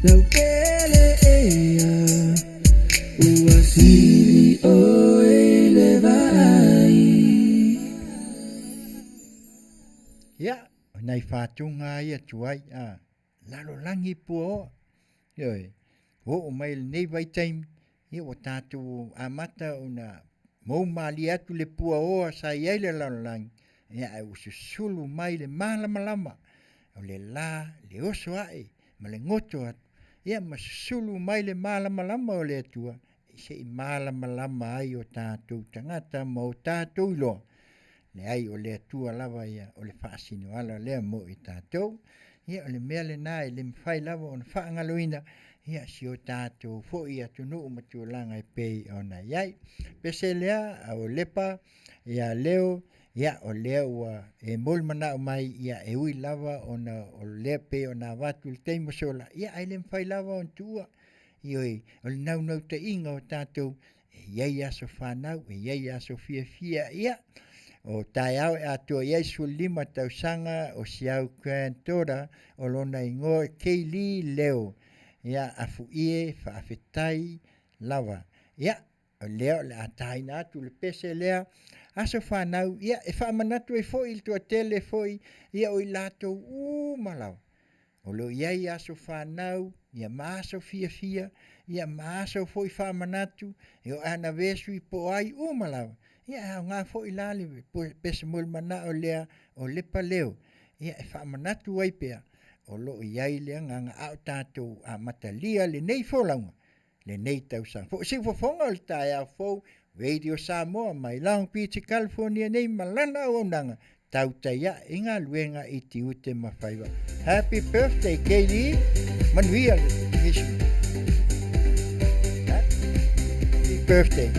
Lau pele ea ua sili oe i le vaai. Ia, o nai fatuga ia tuai a lalolagi puaoa. Ioe, oo mai lenei vaitaimi, ia ua tatou amata ona mou malie atu le puaoa sa i ai le lalolagi, ia ae ua susulu mai le malamalama o le la, le oso ae ma le goto atu, ia ma susulu mai le malamalama o le Atua, se'i malamalama ai o tatou tagata ma o tatou iloa. Leai, o le Atua lava ia o le faasinoala lea mo i tatou. Ia o le mea lena e le mafai lava ona faagaloina, ia si o tatou foi atunuu ma tulaga e pei ona i ai. Pese lea, a o Lepa, ia Leo, ia o lea ua e molimanaʻo mai, ia e ui lava ona o lea pei ona avatu i le taimi ua sola, ia ae le mafai lava ona tuua. Ioe, o le naunautaiga o tatou, e i ai aso fanau, e i ai aso fiafia, ia, o taeao e atoa i ai 15 tausaga o si au granddaughter o lona igoa e Kaylee Leo. Ia, afuie, faafetai lava. Ia, o lea o le a taina atu le pese lea, aso fanau, ia, e faamanatu ai foi i le toatele foi, ia, o i latou uma lava. O lo o i ai aso fanau, ia ma aso fiafia, ia ma aso foi faamanatu, e o anniversary po o ai uma lava. Ia e aoga foi la le pese molimanaʻo lea o Lepa Leo, ia e faamanatu ai pea o lo o i ai le agaga a o tatou amatalia lenei folauga lenei tausaga fou. Siufofoga o le taeao fou Radio Samoa mai Long Beach, California nei ma lana auaunaga tautai ae i galuega i tiute ma faiva. Happy birthday, Kaylee! Manuia le mission. Happy birthday.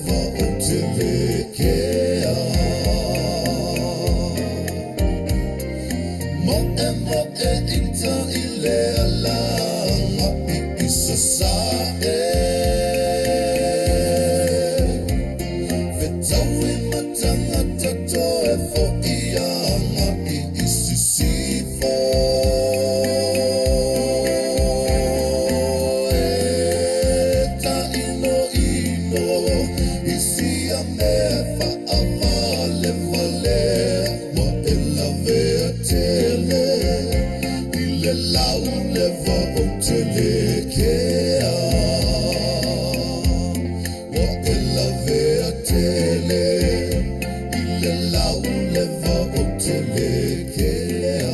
leva o te lekea. Mo e mo e ita i le alanga i isa sa e. Fetaui matangata to e fo ianga i isisifo. E ta ino ino i sia mea faavale vale ua e lavea tele i le lau leva o te lekea. Ua e lavea tele i le lau leva o te lekea.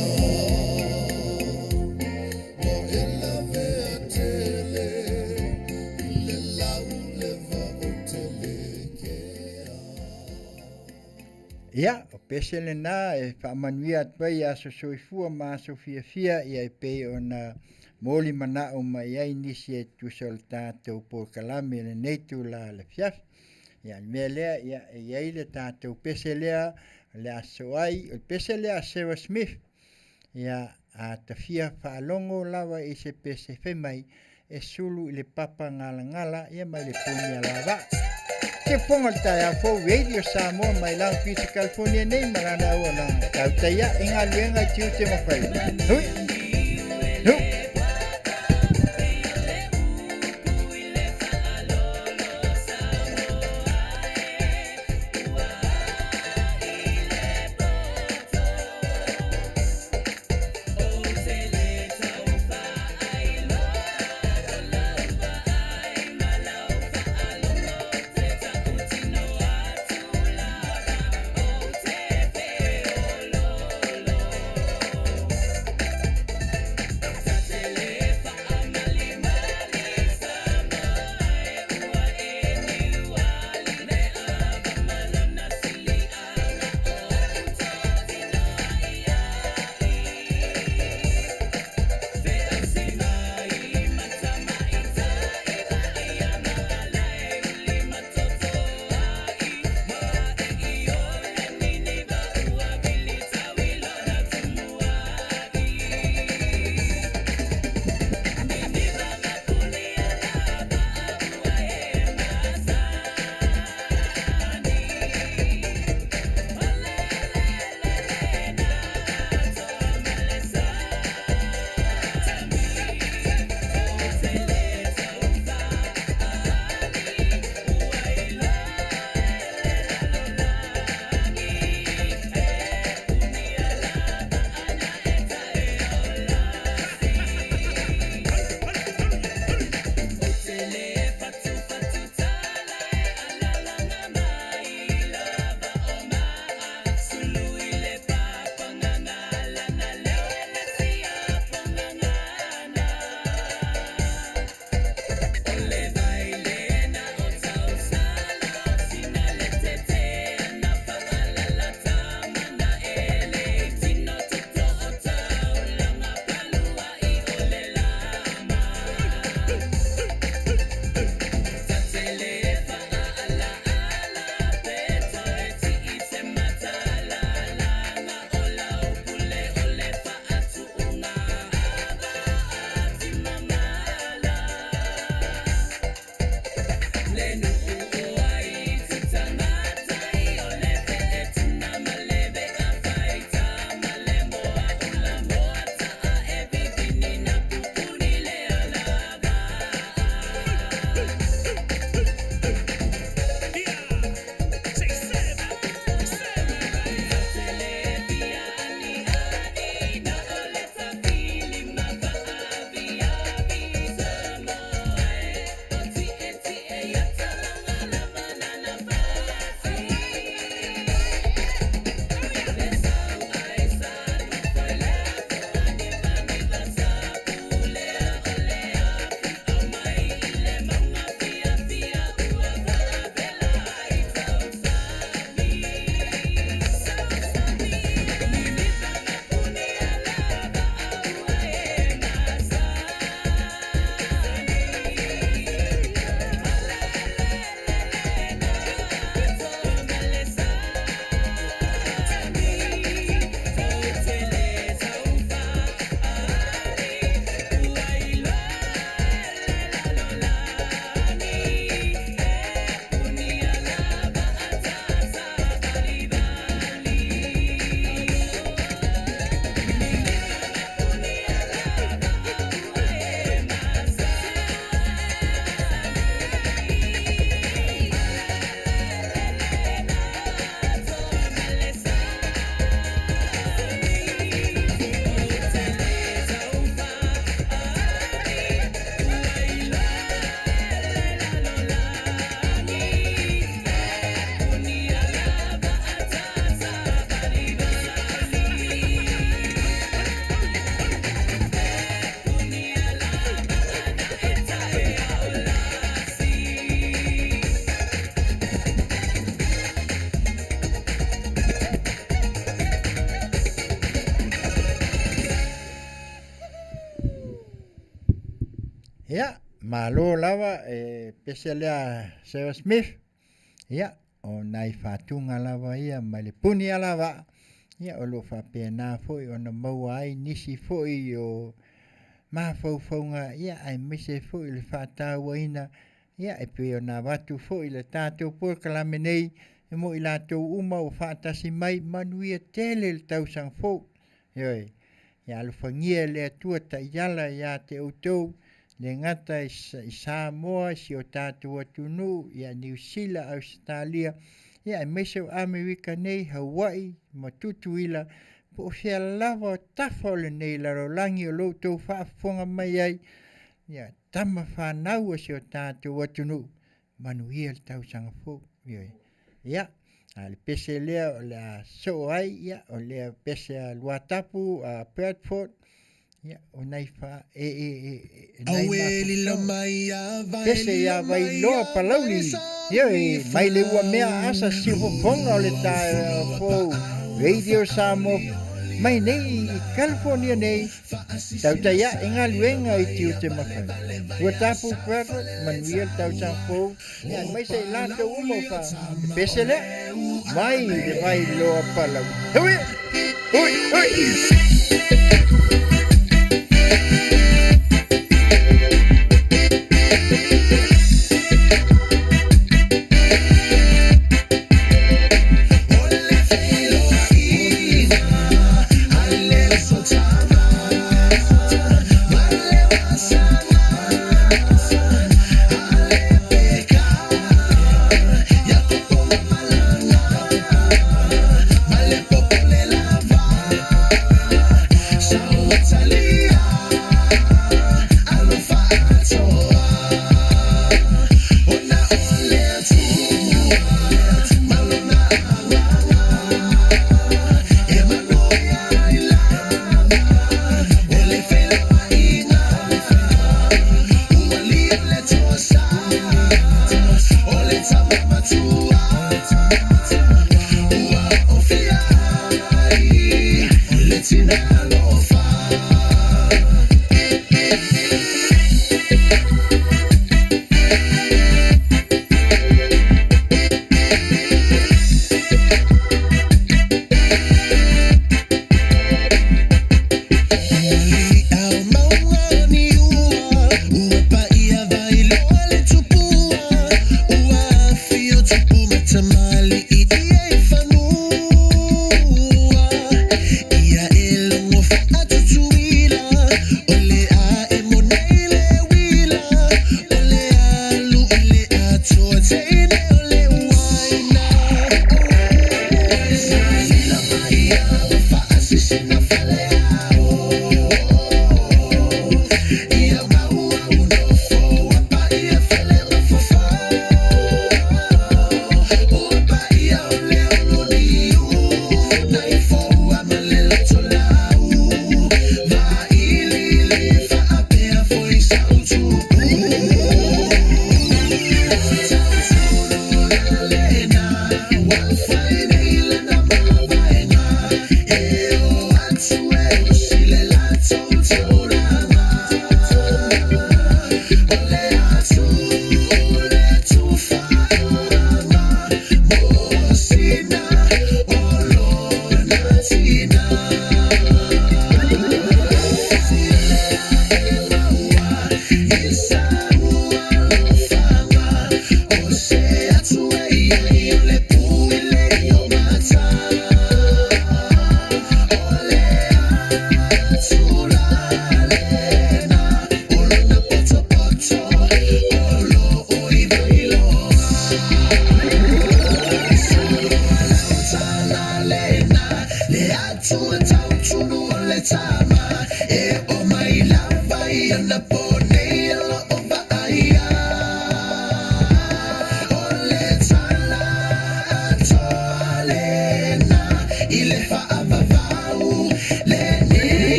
Ua e lavea tele i le lau leva o te lekea. Ia, o pese lenā e faamanuia atu ai aso soifua ma aso fiafia ia e pei ona moli manao mai ai nisi e tusa o le tatou polokalame i lenei itulā o le afiafi. Ia, o le mea lea, ia, e i ai le tatou pese lea o le aso ai, o le pese lea a Sarah Smith. Ia, a ta fia faalogo lava i se pese fai mai e sulu i le papa galagala ia mai le puni alavaa. Ke fofoga o le taeao fou Radio Samoa mai Long Beach, California nei ma lana auaunaga tautai ae i galuega i tiute ma faiva. Hui! Hu! Ia, malo lava e pese lea Sarah Smith. Ia, o nai faatuga lava ia mai le puni alavaa. Ia, o lo o faapena foi ona maua ai nisi foi o mafaufauga, ia, aemaise foi le faatauaina, ia, e pei ona avatu foi le tatou polokalame nei e mo i latou uma ua faatasi mai, manuia tele le tausaga fou. Ioe, ia alofagia e le Atua taiala ia te outou, le gata i Samoa, si o tatou atunuu, ia Niu Sila, Ausetalia, ia aemaise o Amerika nei, Hawaii ma Tutuila, po o fea lava o tafa o lenei lalolagi o lo outou faafofoga mai ai, ia tama fanau a si o tatou atunuu, manuia le tausaga fou. Ioe. Ia, a le pese lea o le a soo ai, ia, o lea pese a Luatapu, a Bradford, ia, o nai fa, e, e, e, e, nai mafaufau. Pese ia Vailoa Palauli, ioe, mai le ua mea asa siufofoga o le taeao fou, Radio Samoa, mai nei i California nei, Tautai ae galuega i tiute ma faiva. Ua tapu Bradford, manuia le tausaga fou, aemaise i latou uma o fa pese lea, mai le Vailoa Palauli. Hui! Hui! Hui!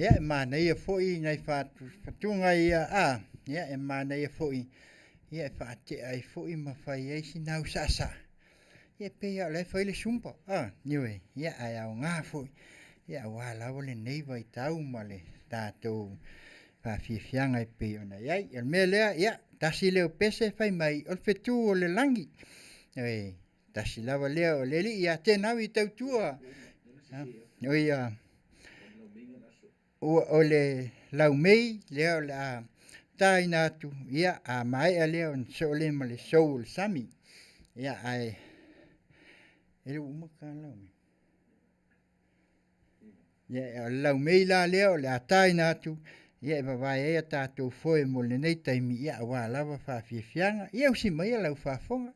Ia, e manaia foi nai fatuga ia a, ia, e manaia foi, ia, e faatea ai foi ma fai ai sina au saasaa. Ia, e pei lava o la e fai le zumba, a, ioe, ia, ae aoga foi, ia, aua lava lenei vaitau ma le tatou faafiafiaga e pei ona i ai. O le mea lea, ia, tasi lea o pese fai mai, o le fetu o le lagi. Ioe, tasi lava lea o le alii ia Tenau i tautua. O ia, ua o le laumei lea o le a taina atu, ia, a maea lea ona soo lea ma le sou o le sami. Ia, ae, e le ua uma ka laumei. Ia, o le laumei la lea o le a taina atu, ia e vavae ai a tatou foe mo lenei taimi, ia aua lava faafiafiaga. Ia usi maia lau faafofoga,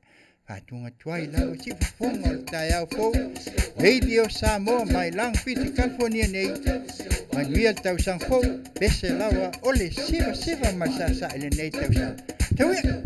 faatuga tuai lava si fofoga o le taeao fou. Radio Samoa mai Long Beach, California nei. Manuia le tausaga fou, pese lava o le sivasiva ma le saasaa i lenei tausaga. Tau ia!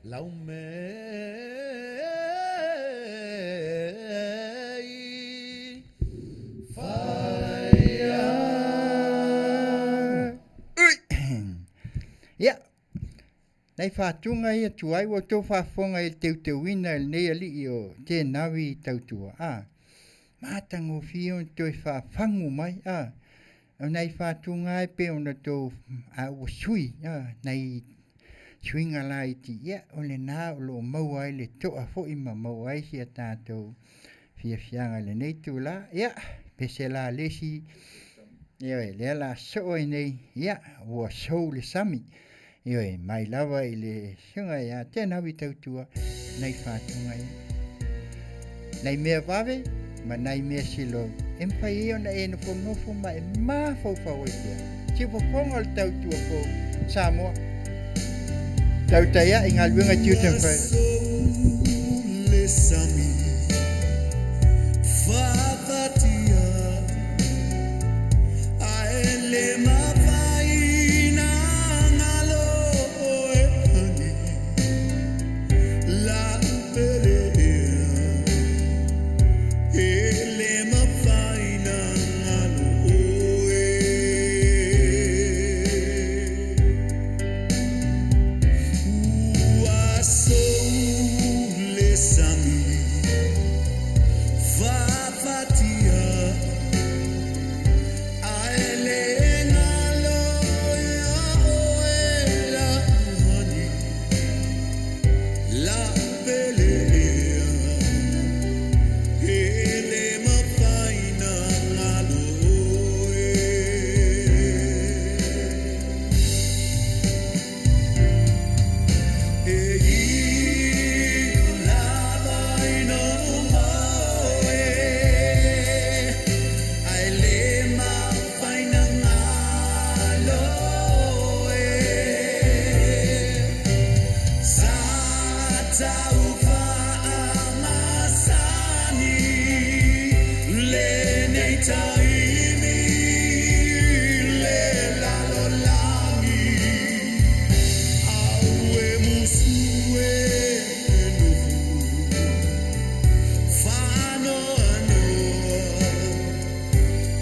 Lau me. Ia, nai fatuga ia tuai ua outou faafofoga i le teuteuina e lenei alii o Tenawi Tautua, a, matagofie ona toe faafagu mai, a, o nai fatuga e pei ona outou, a ua sui, a, nai suiga laiti, ia, o lena o lo o maua ai le toa foi ma maua ai si a tatou fiafiaga i lenei itula. Ia, pese la le isi, ioe, lea la soo ai nei, ia, ua sou le sami. Ioe, mai lava i le susuga ia Tenawi Tautua, nai fatuga ia. Nai mea vave ma nai mea silou, e mafai ai ona e nofonofo ma e mafaufau ai pea. Siufofoga o le tautua fou, Samoa. Tautai ai galuega tiute ma faiva. Le sami faafatia ae le mafai na galo e ani la upele e le mafai na galo oe. Ua sou le sami faafatia ae le galo ia oe la uhani la upele e le mafai na galo oe. E i lava ina moe ae le mafai na galo e. Sa taufaamasani lenei taimi le lalolagi au e musu e nofo faanoanoa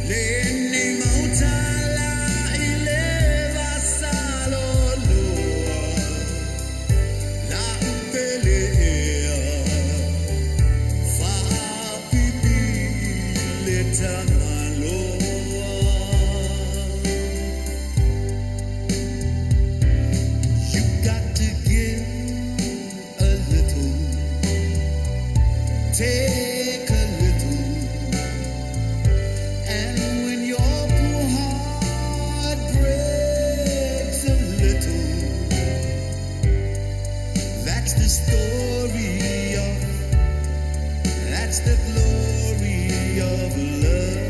lenei mautala i le vasaloloa la upele ea faapipi le tagaloa. You got to give a little, take a little, and when your poor heart breaks a little, that's the story of, that's the glory of love.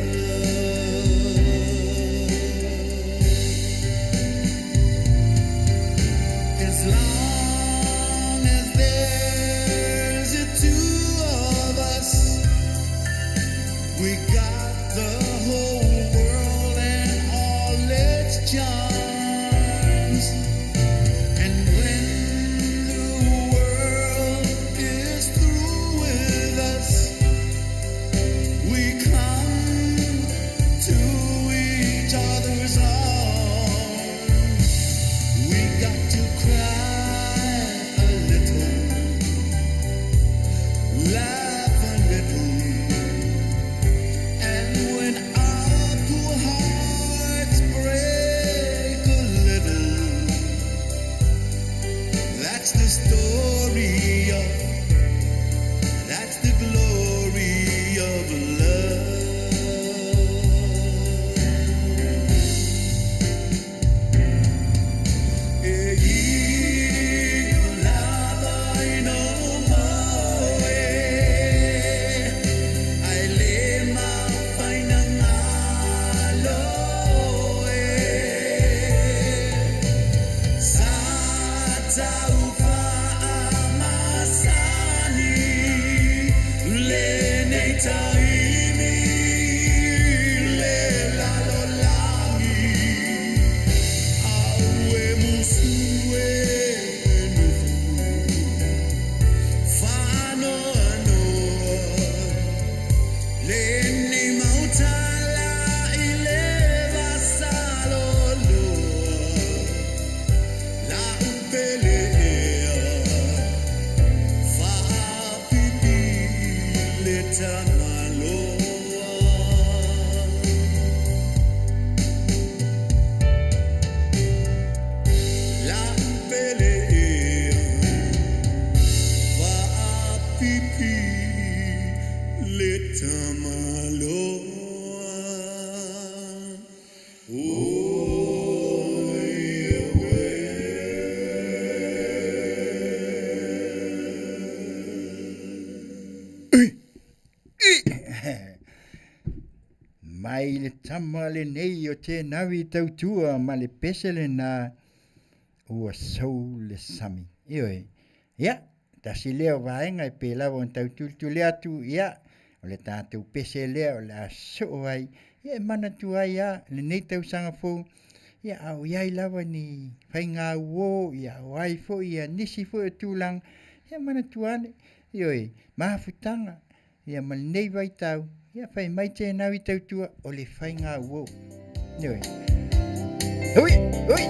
As long as there's the two of us, we got the whole world and all its charms. And when the world is through with us, we come to each other's arms. We got to cry a little, laugh a little, and when our poor hearts break a little, that's the story of, that's the glory of love. E i lava ina moe ae le mafai na galo e. Sa taufaamasani. Mai le tama lenei o Tenawi Tautua ma le pese lena ua sou le sami. Ioe. Ia, tasi lea o vaega e pei lava ona tau tulituli atu, ia, o le tatou pese lea o le a soo ai, ia e manatua ai lava lenei tausaga fou, ia a o i ai lava ni faiga uo, ia o ai foi ia nisi foi o tulaga, ia manatua ane, ioe, mafutaga, ia ma lenei vaitau, ia fai mai Tenawi Tautua, o le faiga uo. Ioe. Ui, ui!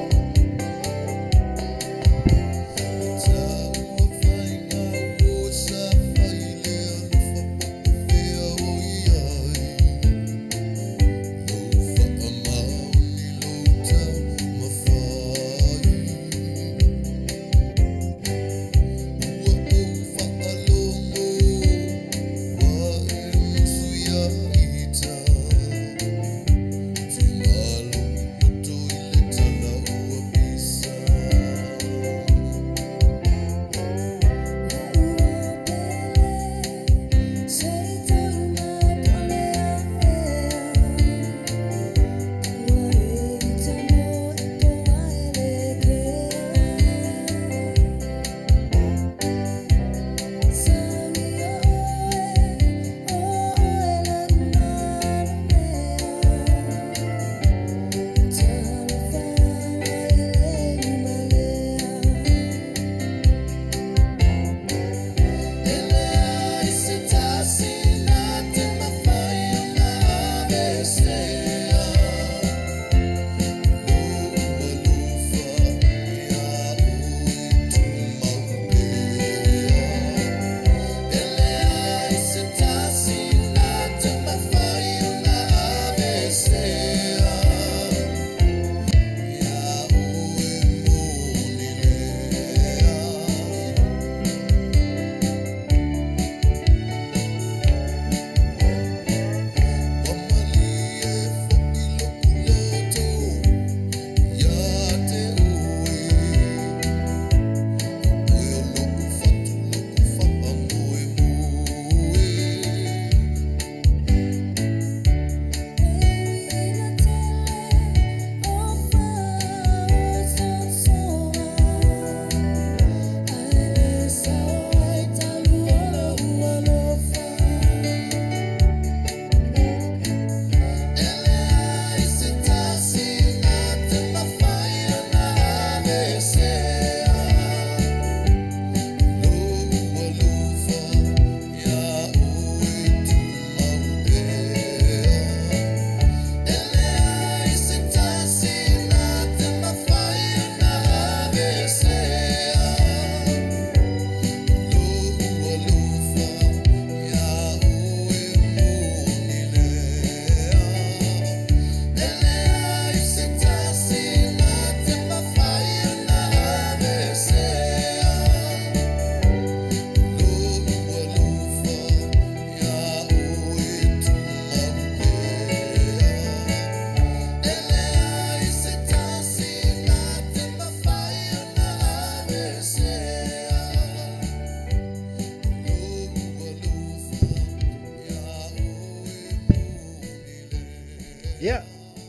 Ia,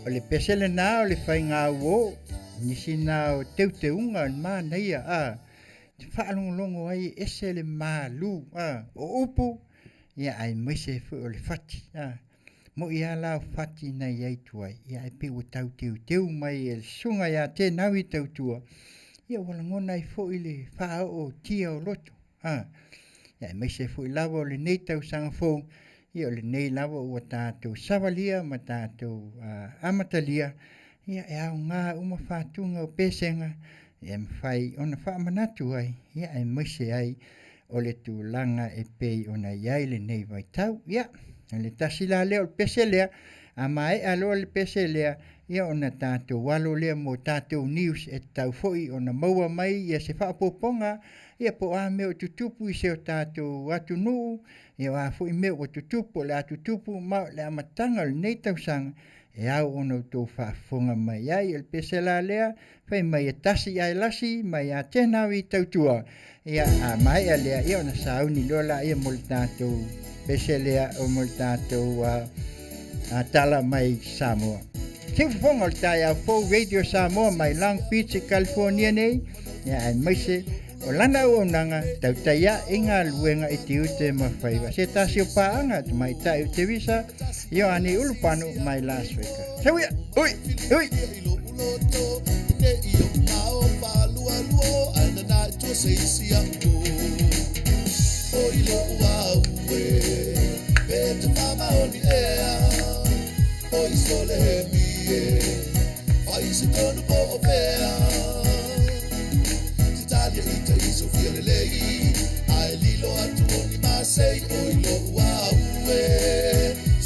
o le pese lena o le faiga uo, nisi na o teuteuga o le manaia, a, te faalogologo ai e ese le malu, a, o upu, ia aemaise foi o le fati, a, mo'i lava la o fati na i ai tuai, ia ae pei ua tau teuteu mai e le susuga ia Tenawi Tautua, ia ua lagona ai foi le faaoo o tia o loto, a, ia aemaise foi lava o lenei tausaga fou, ia o lenei lava ua tatou savalia ma tatou amatalia, ia e aoga uma fatuga o pesega. e mafai ona faamanatu ai, ia, aemaise ai o le tulaga e pei ona i ai lenei vaitau. Ia, o le tasi la lea o le pese lea, a maea loa le pese lea, ia ona tatou alo lea mo tatou news e tatau foi ona maua mai ia se faaopoopoga, ia po o a mea o tutupu i si o tatou atunuu, ia o a foi mea ua tutupu, o le a tutupu ma o le amataga o lenei tausaga e ao ona outou faafofoga mai ai. O le pese la lea, fai mai e tasi ae lasi mai Atena i tautua. Ia, a maea lea, ia ona sauni loa laia mo le tatou pese lea o mo le tatou tala mai Samoa. Siufofoga o le taeao fou Radio Samoa mai Long Beach i California nei, ia aemaise o lana auaunaga tautai ae i galuega i tiute ma faiva. Se tasi o paaga tamaitai o Tevisa Ioane Ulupano mai Las Vegas. Sauia, ui, ui.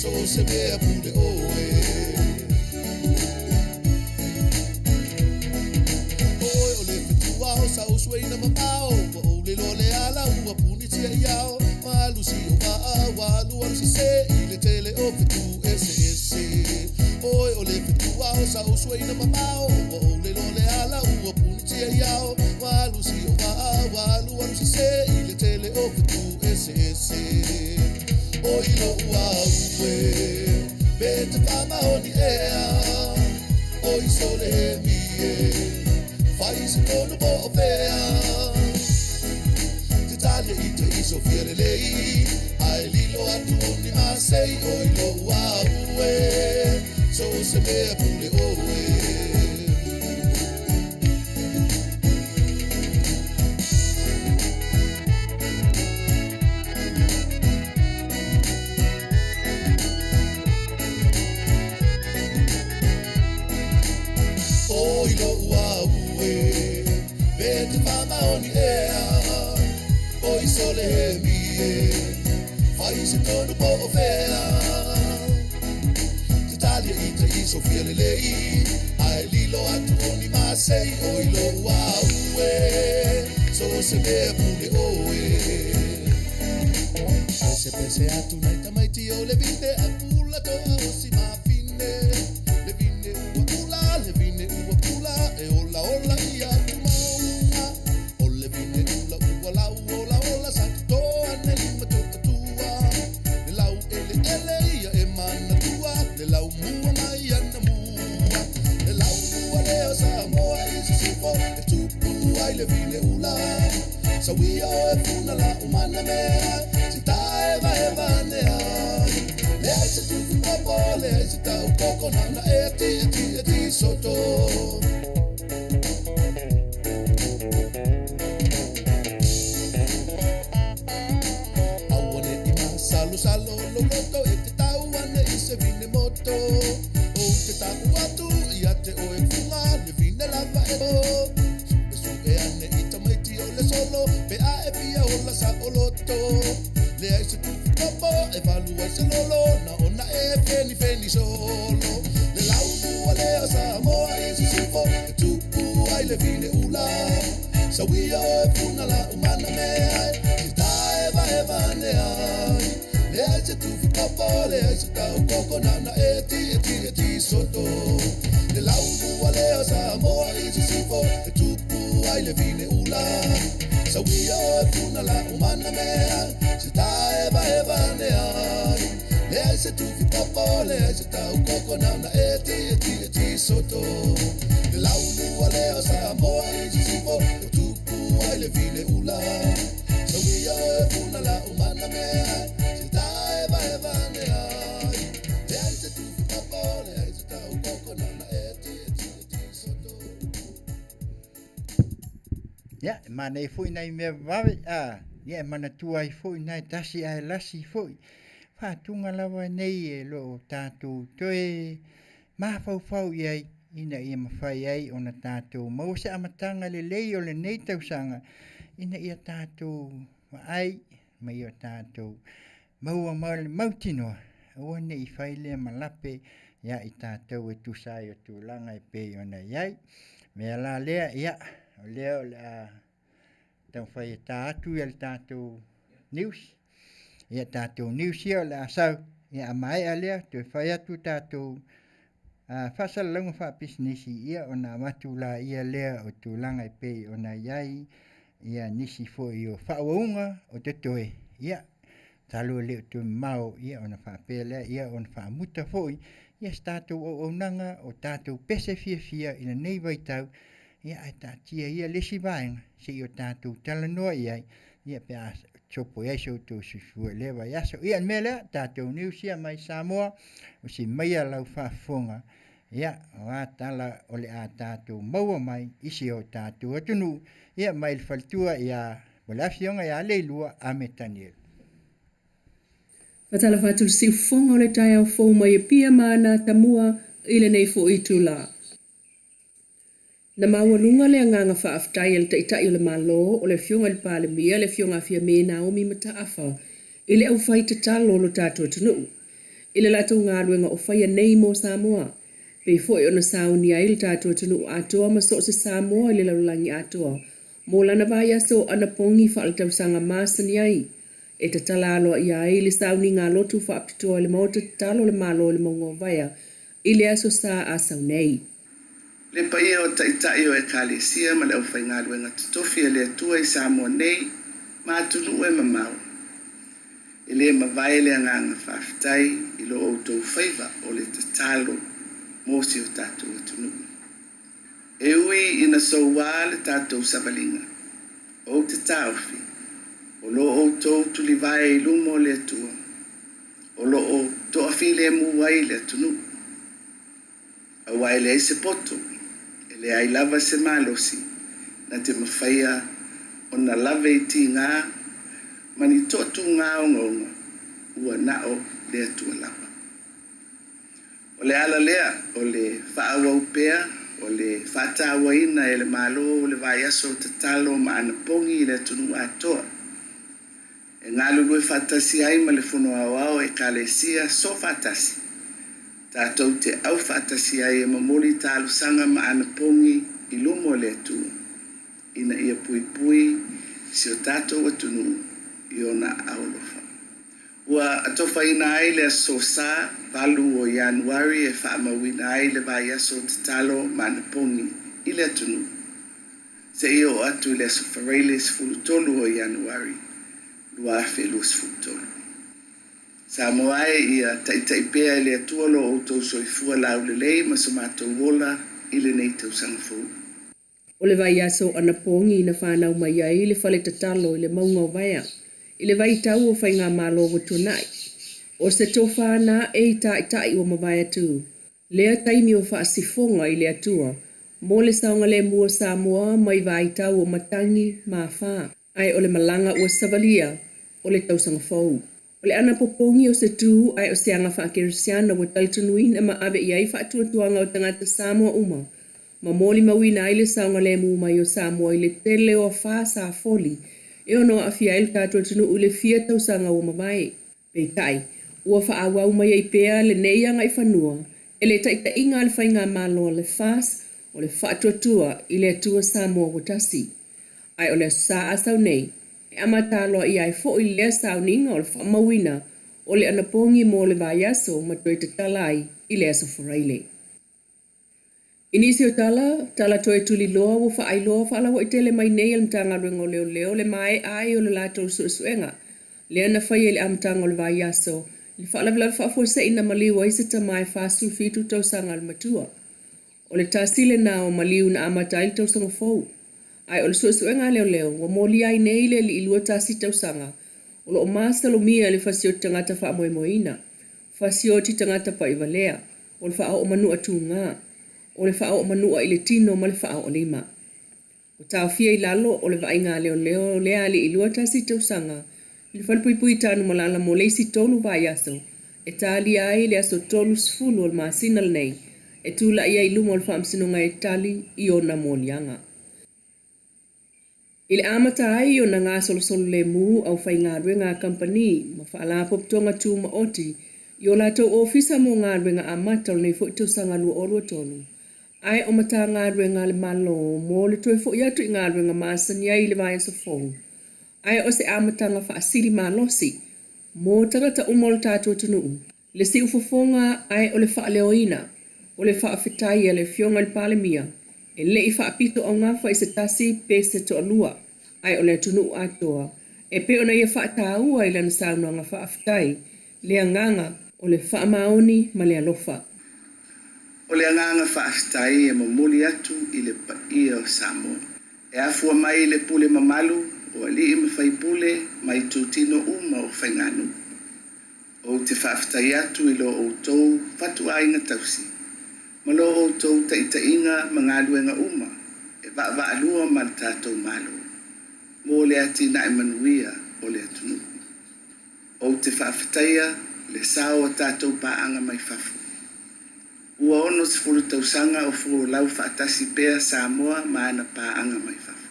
So se mea pule oe. Oe o le fetua o sa usuina mamao, ua ou le lo le ala ua puni tia iao, malu si o maa, walu alu sise i le tele o fetu ese ese. Oe o le fetua o sa usuina mamao, ua ou le lo le ala ua puni tia iao, malu si o maa, walu alu sise i le tele o fetu ese ese. O i lo ua ue, pe te whamaoni ea, o i sole he mie, whai se tonu po o fea. Te talia i te iso fia le lei, ai lilo atu o ni masei, o i lo ua ue, so se mea pule oe. O i lo ua ue, pe te whamaoni ea, o i sole he mie, whai se tonu po o fea. Te talia i te iso fia le lei, ai lilo atu o ni masei, o i lo ua ue, so se mea pule oe. Pese pese atu nei tamaiti o le vine, a pula toa o si mafine. Le vine ua ula, le vine ua pula, e ola ola ia tu maunga. O le vine ula ua lau ola ola, sa tutoa ne lima toa tua. Le lau ele ele ia e mana tua, le lau mua mai ana mua. Le lau mua leo sa moa i sisifo, e tupu ai le vine ula. Sa wia o e funa la umana mea, si tae va e vane ai. Le ai se tufu popo, le ai se tau koko, nana e ti e ti e ti soto. Aua ne i masalo salo lo loto, e te tau ane i se vine moto. O te taku atu i a te oe funga, le vine lava e o. Supe supe ane i tamaiti o le solo, pe a e pia ola sa o loto. Le ai se tufu popo, e valu ai se lolo, na ona e feni feni solo. Le lau mua lea sa moa i sisifo, e tupu ai le vine ula. Sa wia o e funa la umana mea, i tae va e vane ai. Le ai se tufu popo, le ai se tau koko, nana e ti e ti e ti soto. Le lau mua lea sa moa i sisifo, e tupu ai le vine ula. Sa wia o e funa la umana mea, se tae va e vane ai. Le ai se tufu popo, le ai se tau koko, nana e ti e ti e ti soto. Le lau mua lea sa moa i sisifo, e tupu ai le vine ula. Sa wia o e funa la umana mea, se tae va e vane ai. Le ai se tufu popo, le ai se tau koko, nana e ti e ti e ti soto. Ia, e manei foi nai mea vave, a, ia e manatua ai foi nai tasi ae lasi foi. Faatuga lava nei e loo tatou toe mafaufau i ai, ina ia mafai ai ona tatou maua se amataga lelei o lenei tausaga ina ia tatou vaai ma ia tatou maua ma le mautinoa aua ne i fai lea ma lape ia i tatou e tusa ai o tulaga e pei ona i ai. Mea la lea, ia, o lea o le a taumafai e ta atu ia le tatou news. Ia tatou news ia o le a sau, ia a maea lea, toe fai atu tatou faasalalauga faapisinisi, ia ona avatu laia lea o tulaga e pei ona i ai ia nisi foi o faaauauga o totoe, ia masalo e le o toe mamao ia ona faapea lea ia ona faamuta foi ia se tatou auaunaga o tatou pese fiafia i lenei vaitau, ia ae taatia ia le isi vaega se i o tatou talanoa i ai ia pe a sopo i ai so outou soifua i lea vaiaso. Ia o le mea lea, tatou news ia mai Samoa, usi maia lau faafofoga, ia o a tala o le a tatou maua mai i si o tatou atunuu, ia mai le faletua ia mo le afioga ia Leilua Ame Tanielu. Faatalofa atu le siufofoga o le taeao fou mai Apia ma Anatamua i lenei foi itula. Na maualuga le agaga faafetai a le Taitai o le Malo, o le Afioga i le Palemia, le Afioga a Fiame Naomi Mataafa, i le aufai tatalo o lo tatou atunuu, i le latou galuega o faia nei mo Samoa, pei foi ona saunia ai le tatou atunuu atoa ma so o se Samoa i le lalolagi atoa mo lana vaiaso anapogi faaletausaga masani ai e tatala aloaia ai le sauniga lotu faapitoa i le Maota Tatalo o le Malo i le Mauga o Vaea i le Aso Sa a sau nei. Le paia o Taitai o Ekalesia ma le aufaigaluega totofi a le Atua i Samoa nei ma atunuu e mamao. E le mavae le agaga faafetai i lo outou faiva o le tatalo mo si o tatou atunuu. E ui ina soua le tatou savaliga, ou te taofi, o lo outou tulivae i luma o le Atua, o lo o toafilemu ai le atunuu. Aua e leai se poto, e leai lava se malosi na te mafaia ona lave i tiga ma ni toatuga ogaoga, ua na o le Atua lava. O le ala lea o le faaauau pea o le faatauaina e le Malo o le vaiaso tatalo ma anapogi i le atunuu atoa, e galulue faatasi ai ma le Fono Aoao o Ekalesia Soofaatasi, tatou te aufaatasi ai e momoli talosaga ma anapogi i luma o le Atua, ina ia puipui si o tatou atunuu i ona aao alofa. Ua atofaina ai le Aso Sa 8 o Ianuari e faamauina ai le vaiaso tatalo ma anapogi i le atunuu, seia oo atu i le Aso Faraile 13 o Ianuari 2023. Samoa e, ia taitai pea e le Atua lo outou soifua laulelei ma so matou ola i lenei tausaga fou. O le vaiaso anapogi na fanau mai ai le fale tatalo i le mauga o Vaea i le vaitau o faigamalo ua tuanai. O se tofa na ae i taitai ua mavae atu lea taimi o faasifoga i le Atua mo le saogalemu o Samoa mai vaitau o matagi ma afa. Ae o le malaga ua savalia o le tausaga fou. O le anapopogi o se tu ae o se aga faakerisiana ua talitonuina ma ave i ai faatuatuaga o tagata Samoa uma ma molimauina ai le saogalemu mai o Samoa i le tele o afa sa foli e ono aafia ai le tatou atunuu i le fia tausaga ua mavae. Peitai, ua faaauau mai ai pea lenei agaifanua e le taitaiga a le faigamalo a le FAS o le faatuatua i le Atua Samoa ua tasi. Ae o le Aso Sa a sau nei, e amata aloaia ai foi lea sauniga o le faamauina o le anapogi mo le vaiaso ma toe tatala ai i le Aso Faraile. I nisi o tala, tala toe tuliloa ua faailoa faalauaitele mai nei e le Matagaluega o Leoleo le maea ai o le latou suesuega lea na faia i le amataga o le vaiaso i le faalavelave faafuasei na maliu ai se tama e 47 tausaga le matua. O le tasi lena o maliu na amata ai le tausaga fou. Ae o le suesuega a leoleo ua molia ai nei le alii 21 tausaga o lo o masalomia i le fasioti tagata faamoemoeina, fasioti tagata paivalea, o le faaoo manua tuga, o le faaoo manua i le tino ma le faaoo lima. Ua taofia i lalo o le vaaiga a leoleo lea alii 21 tausaga i le falepuipui i Tanumalala mo le isi tolu vaiaso e talia ai le aso 30 o le masina lenei e tula'i ai i luma o le Faamasinoga e tali i ona moliaga. I le amata ai ona gasolosolo lemu aufaigaluega a kamupani ma faalapotopotoga tumaoti i o latou ofisa mo galuega amata o lenei foi tausaga 2023, ae o Matagaluega a le Malo mo le toe fo'i atu i galuega masani ai i le vaiaso fou, ae o se amataga faasilimalosi mo tagata uma o le tatou atunuu, le siufofoga ae o le faaleoina o le faafetai a le Afioga i le Palemia e le i faapito augafa i se tasi pe se toalua, ae o le atunuu atoa, e pei ona ia faataua i lana saunoaga faafetai le agaga o le faamaoni ma le alofa. O le agaga faafetai e momoli atu i le paia o Samoa. E afua mai i le pule mamalu o alii ma faipule ma itutino uma o faiganuu. Ou te faafetai atu i lo outou fatuaiga tausi ma lo outou taitaiga ma galuega uma e vaavaalua ma le tatou Malo mo le atinae manuia o le atunuu. Ou te faafetaia le sao o tatou paaga mai fafo. Ua 60 tausaga o folau faatasi pea Samoa ma ana paaga mai fafo.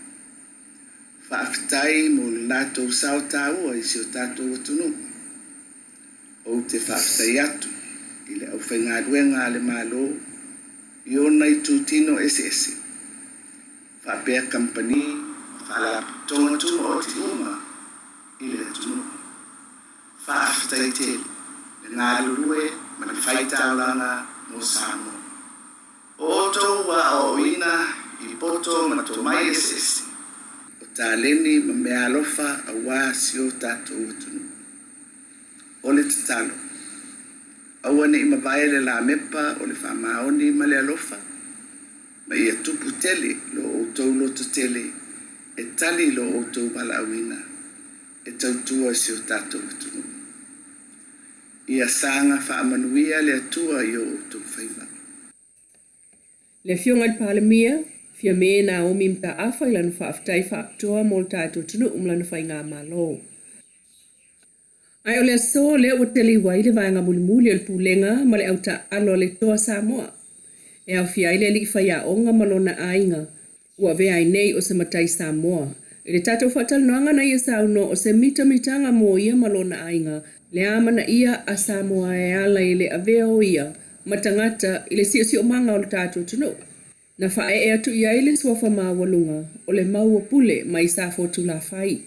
Faafetai mo le latou sao taua i si o tatou atunuu. Ou te faafetai atu i le aufaigaluega a le Malo i ona itutino eseese, faapea kamupani ma faalapotopotoga tumaoti uma i le atunuu. Faafetai tele le galulue ma le faitaulaga mo Samoa. O outou ua aoaoina i poto ma tomai eseese, o taleni ma meaalofa auā si o tatou atunuu. O le tatalo, aua ne'i mavae le lamepa o le faamaoni ma le alofa, ma ia tupu tele lo outou lototele e tali lo outou valaauina e tautua i si o tatou atunuu. Ia saga faamanuia le Atua i o outou faiva. Le Afioga i le Palemia, Fiame Naomi Mataafa i lana faafetai faapitoa mo le tatou atunuu ma lana faigamalo. Ae o le aso lea ua teliu ai le vaega mulimuli o le Pulega ma le au taaalo a le Toa Samoa, e aofia ai le alii faiaoga ma lona aiga, ua avea ai nei o se matai Samoa. I le tatou faatalanoaga na ia saunoa o se mitamitaga mo ia ma lona aiga le amanaia a Samoa e ala i le avea o ia ma tagata i le siosiomaga o le tatou atunuu. Na faaee atu i ai le suafa maualuga o le Mauapule mai Safotulafai.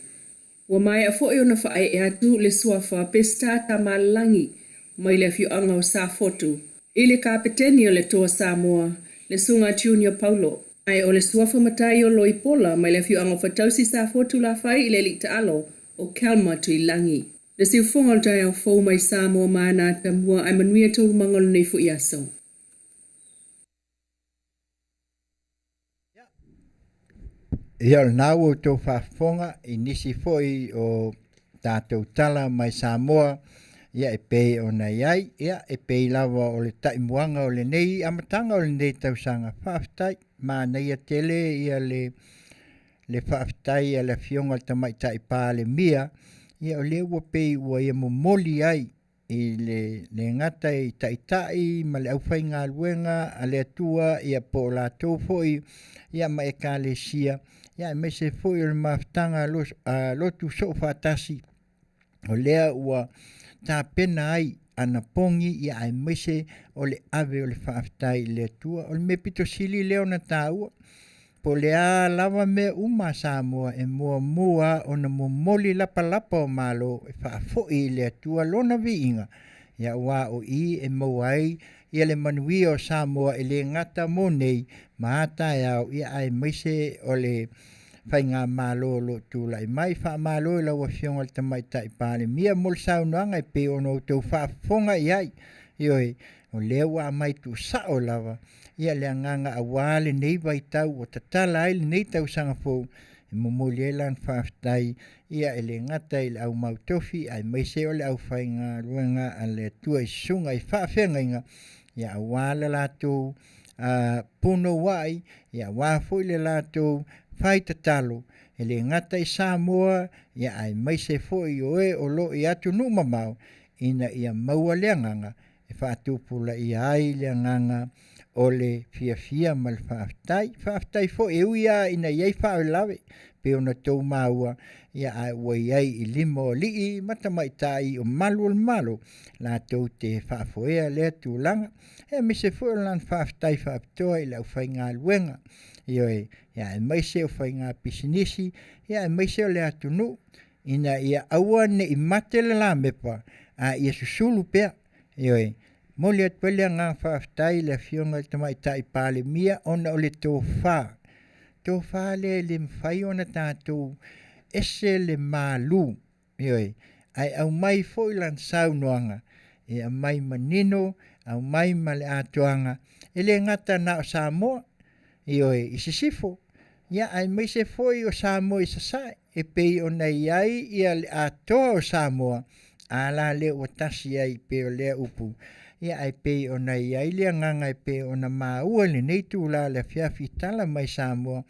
Ua maea foi ona faaee atu le suafa Peseta Tamalelagi mai le afioaga o Safotu i le Kapeteni o le Toa Samoa, le Susuga Junior Paulo. Ae o le suafa matai o Loipola mai le afioaga o Fatausi Safotulafai i le alii taalo o Kelma Tuilagi. Le siufofoga o le taeao fou mai Samoa ma ana atamua ae manuia taualumaga o lenei foi aso. Ia o lena ua outou faafofoga i nisi foi o tatou tala mai Samoa, ia e pei ona i ai, ia e pei lava o le taimuaga o lenei amataga o lenei tausaga. Faafetai, manaia tele ia le le faafetai a le Afioga i le Tamaitai Palemia, ia o lea ua pei ua ia momoli ai i le le gata i taitai ma le aufaigaluega a le Atua ia po o latou foi ia ma Ekalesia ia aemaise foi o le mafutaga a lotu soofaatasi o lea ua tapena ai ana pogi ia aemaise o le ave o le faafetai i le Atua. O le mea pito sili lea ona taua po o le a lava mea uma a Samoa e muamua ona momoli lapalapa o Malo e faafoi i le Atua lona viiga, ia aua o i e maua ai ia le manuia o Samoa e le gata mo nei ma a taeao, ia aemaise o le faigamalo o lo o tulai mai. Faamalo i lau Afioga i le Tamaitai Palemia mo le saunoaga e pei ona outou faafofoga i ai. Ioe, o lea ua aumai tuusao lava ia le agaga aua lenei vaitau ua tatala ai lenei tausaga fou e momoli ai lana faafetai ia e le gata i le au mautofi aemaise o le aufaigaluega a le Atua i susuga i faafeagaiga ia aua le latou punouai ia aua foi le latou faitatalo e le gata i Samoa ia aemaise foi o e o lo o i atunuu mamao ina ia maua le agaga e faatupulaia ai le agaga o le fiafia ma le faafetai. Faafetai foi e ui lava ina i ai faalavelave pei ona tou maua, ia ae ua i ai i lima o alii ma tamaitai o malu o le Malo latou te faafoea lea tulaga. Aemaise foi o lana faafetai faapitoa i le aufaigaluega, ioe, ia aemaise o faiga pisinisi, ia aemaise o le atunuu ina ia aua ne i mate le lamepa, a ia susulu pea. Ioe, momoli atu ai le agaga faafetai i le Afioga i le Tamaitai Palemia ona o le tofa, tofa lea e le mafai ona tatou ese le malu, ioe, ae aumai foi lana saunoaga e aumai manino, aumai ma le atoaga, e le gata na o Samoa, ioe, i sisifo, ia aemaise foi o Samoa i sasae, e pei ona i ai ia le atoa o Samoa, a la lea ua tasi ai pei o lea upu, ia ae pei ona i ai le agaga e pei ona maua i lenei itula o le afiafi i tala mai Samoa,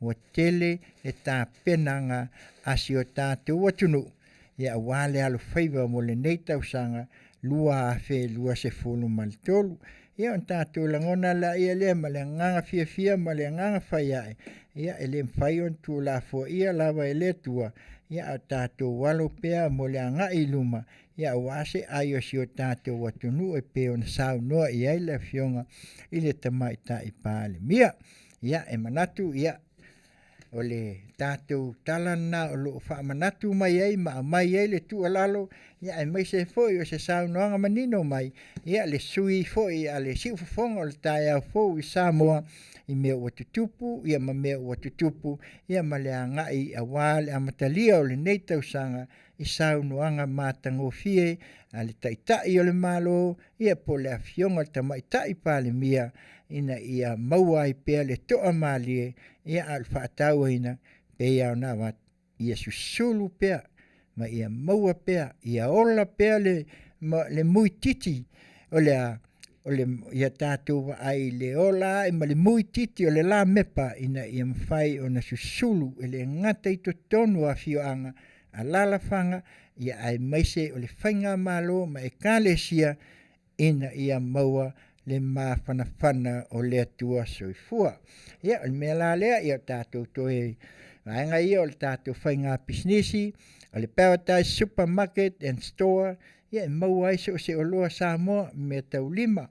ua tele le tapenaga a si o tatou atunuu, ia aua le alofaiva mo lenei tausaga 2023. Ia ona tatou lagona laia lea ma le agaga fiafia ma le agaga fai ae, ia e le mafai ona tuulafoaia lava e le Atua, ia a o tatou alo pea mo le agai i luma, ia aua se ai o si o tatou atunuu e pei ona saunoa i ai le Afioga i le Tamaitai Palemia. Ia e manatu, ia, o le tatou tala lena o lo o faamanatu mai ai ma aumai ai le tuualalo, ia aemaise foi o se saunoaga manino mai, ia le sui foi a le siufofoga o le taeao fou i Samoa i mea ua tutupu, ia ma mea ua tutupu, ia ma le agai aua le amatalia o lenei tausaga i saunoaga matagofie a le Taitai o le Malo, ia po o le Afioga i le Tamaitai Palemia, ina ia maua ai pea le toamalie, ia a o le faatauaina pei lava ona avatu, ia susulu pea ma ia maua pea, ia ola pea le, ma, le muititi o le a, o le, ia tatou vaai i le ola ae ma le muititi o le lamepa ina ia mafai ona susulu e le gata i totonu o afioaga, alaalafaga, ia aemaise o le faigamalo ma ekalesia ina ia maua le mafanafana o le Atua soifua. Ia, o le mea la lea, ia tatou toe vaega ia o le tatou faiga pisinisi, o le Paradise Supermarket and Store, ia e maua ai so o se oloa Samoa, mea taulima.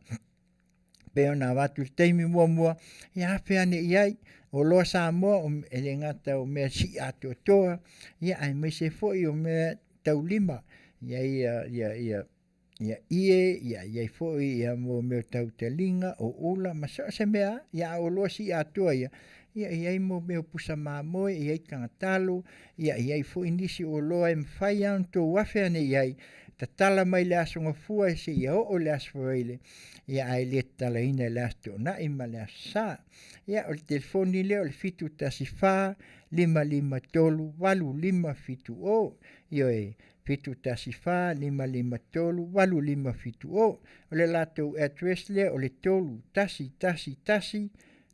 Pei ona avatu i le taimi muamua, ia afe ane i ai, oloa Samoa e le gata o mea sii atoatoa, ia aemaise foi o mea taulima, ia ia ia ia ia ie, ia iai foi ia mo mea tau taliga, o ula ma so o se mea, ia a oloa sii atoa ia, ia e iai mo mea o pusa mamoe, e iai tagatalo, ia e iai foi nisi o oloa e mafai lava ona tou afe ane i ai, tatala mai le Aso Gafua seia oo i le Aso Faraile, ia ae le tatalaina i le Aso Toonai ma le Aso Sa. Ia o le telefoni lea o le 714 553 8570, ioe, 714 553 8570. O le latou address lea o le 3111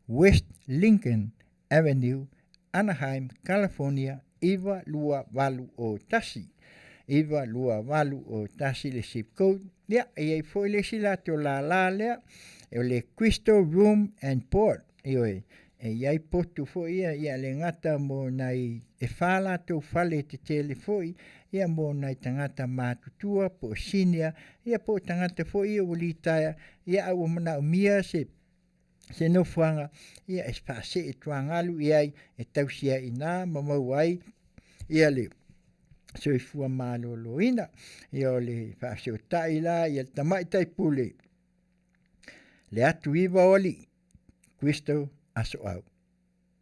West Lincoln Avenue, Anaheim, California 92801. 92801 le zip code. Ia, e i ai foi le isi latou lala lea, o le Crystal Room and Board. Ioe, e i ai potu foi ia, ia le gata mo nai e fa latou fale tetele foi, ia mo nai tagata matutua po o senior, ia po o tagata foi ia ua litaea, ia a ua manaomia se se nofoaga, ia e faasee tuagalu i ai e tausi ai i ina ma maua ai ia le soifua maloloina. Ia o le faafesootai la ia le tamaitai pule le atu iva o alii Kristo Asoau.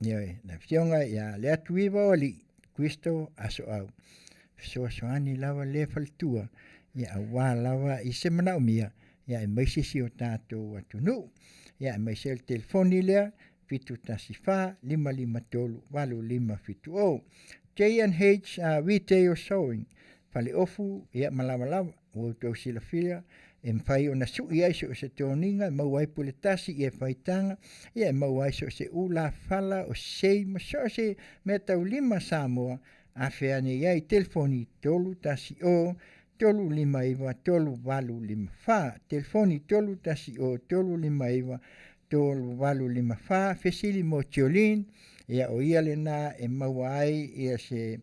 Ioe, le afioga ia le atu iva o alii Kristo Asoau. Fesoasoani lava lea faletua, ia aua lava i se manaomia, ia aemaise si o tatou atunuu. Ia aemaise le telefoni lea, 714 553 8570. J&H Retail Sewing, faleofu, ia ma lavalava, ua outou silafia, e mafai ona sui ai so o se toniga, e maua ai puletasi, ia faitaga, ia e maua ai so o se ula fala, o sei, ma so o se mea taulima Samoa, afe ane i ai telefoni 310 359 3854, telefoni 310 359 3 8 5 4. Fesili mo Tiolin, ia o ia lena e maua ai ia se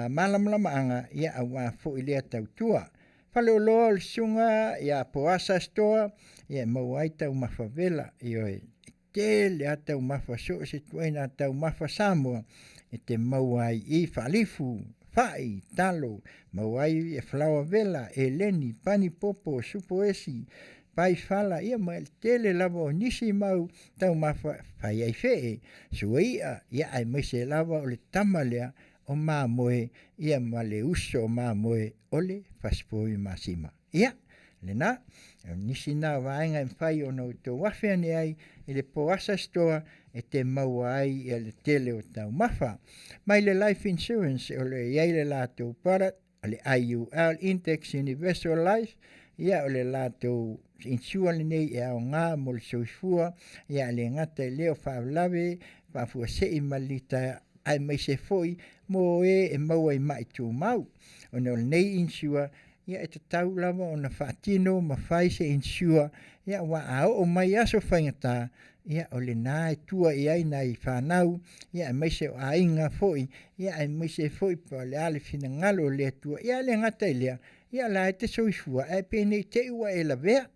malamalamaaga ia auā foʻi lea tautua. Faleoloa o le susuga ia Poasa Store, ia e maua ai taumafa vela, ioe, e tele a taumafa so o se tuaiga taumafa Samoa e te maua ai i faalifu fa'i talo, maua ai e falaoa vela, eleni, pani popo, supo esi, paifala, ia ma le tele lava o nisi mau taumafa fai ai fe'e suai'a, ia aemaise lava o le tama lea o mamoe, ia ma le uso o mamoe o le fasipovi masima. Ia lena o nisi na vaega e mafai ona outou afe ane ai i le Poasa Store e te maua ai ia le tele o taumafa. Mai le life insurance, o le iai le latou product o le IUL, Index Universal Life, ia o le latou insure lenei e aogā mo le soifua, ia le gata i lea o faalavelave faafuasei ma le litaea, aemaise foi mo e e maua i ma'i tumau. Ona o lenei insure, ia e tatau lava ona faatino ma fai se insure, ia ua a oo mai aso faigata, ia o lena e tua i ai nai fanau, ia aemaise o aiga foi, ia aemaise foi po o le a le finagalo o le Atua. Ia le gata i lea, ia la e te soifua ae penei te i ua e lavea,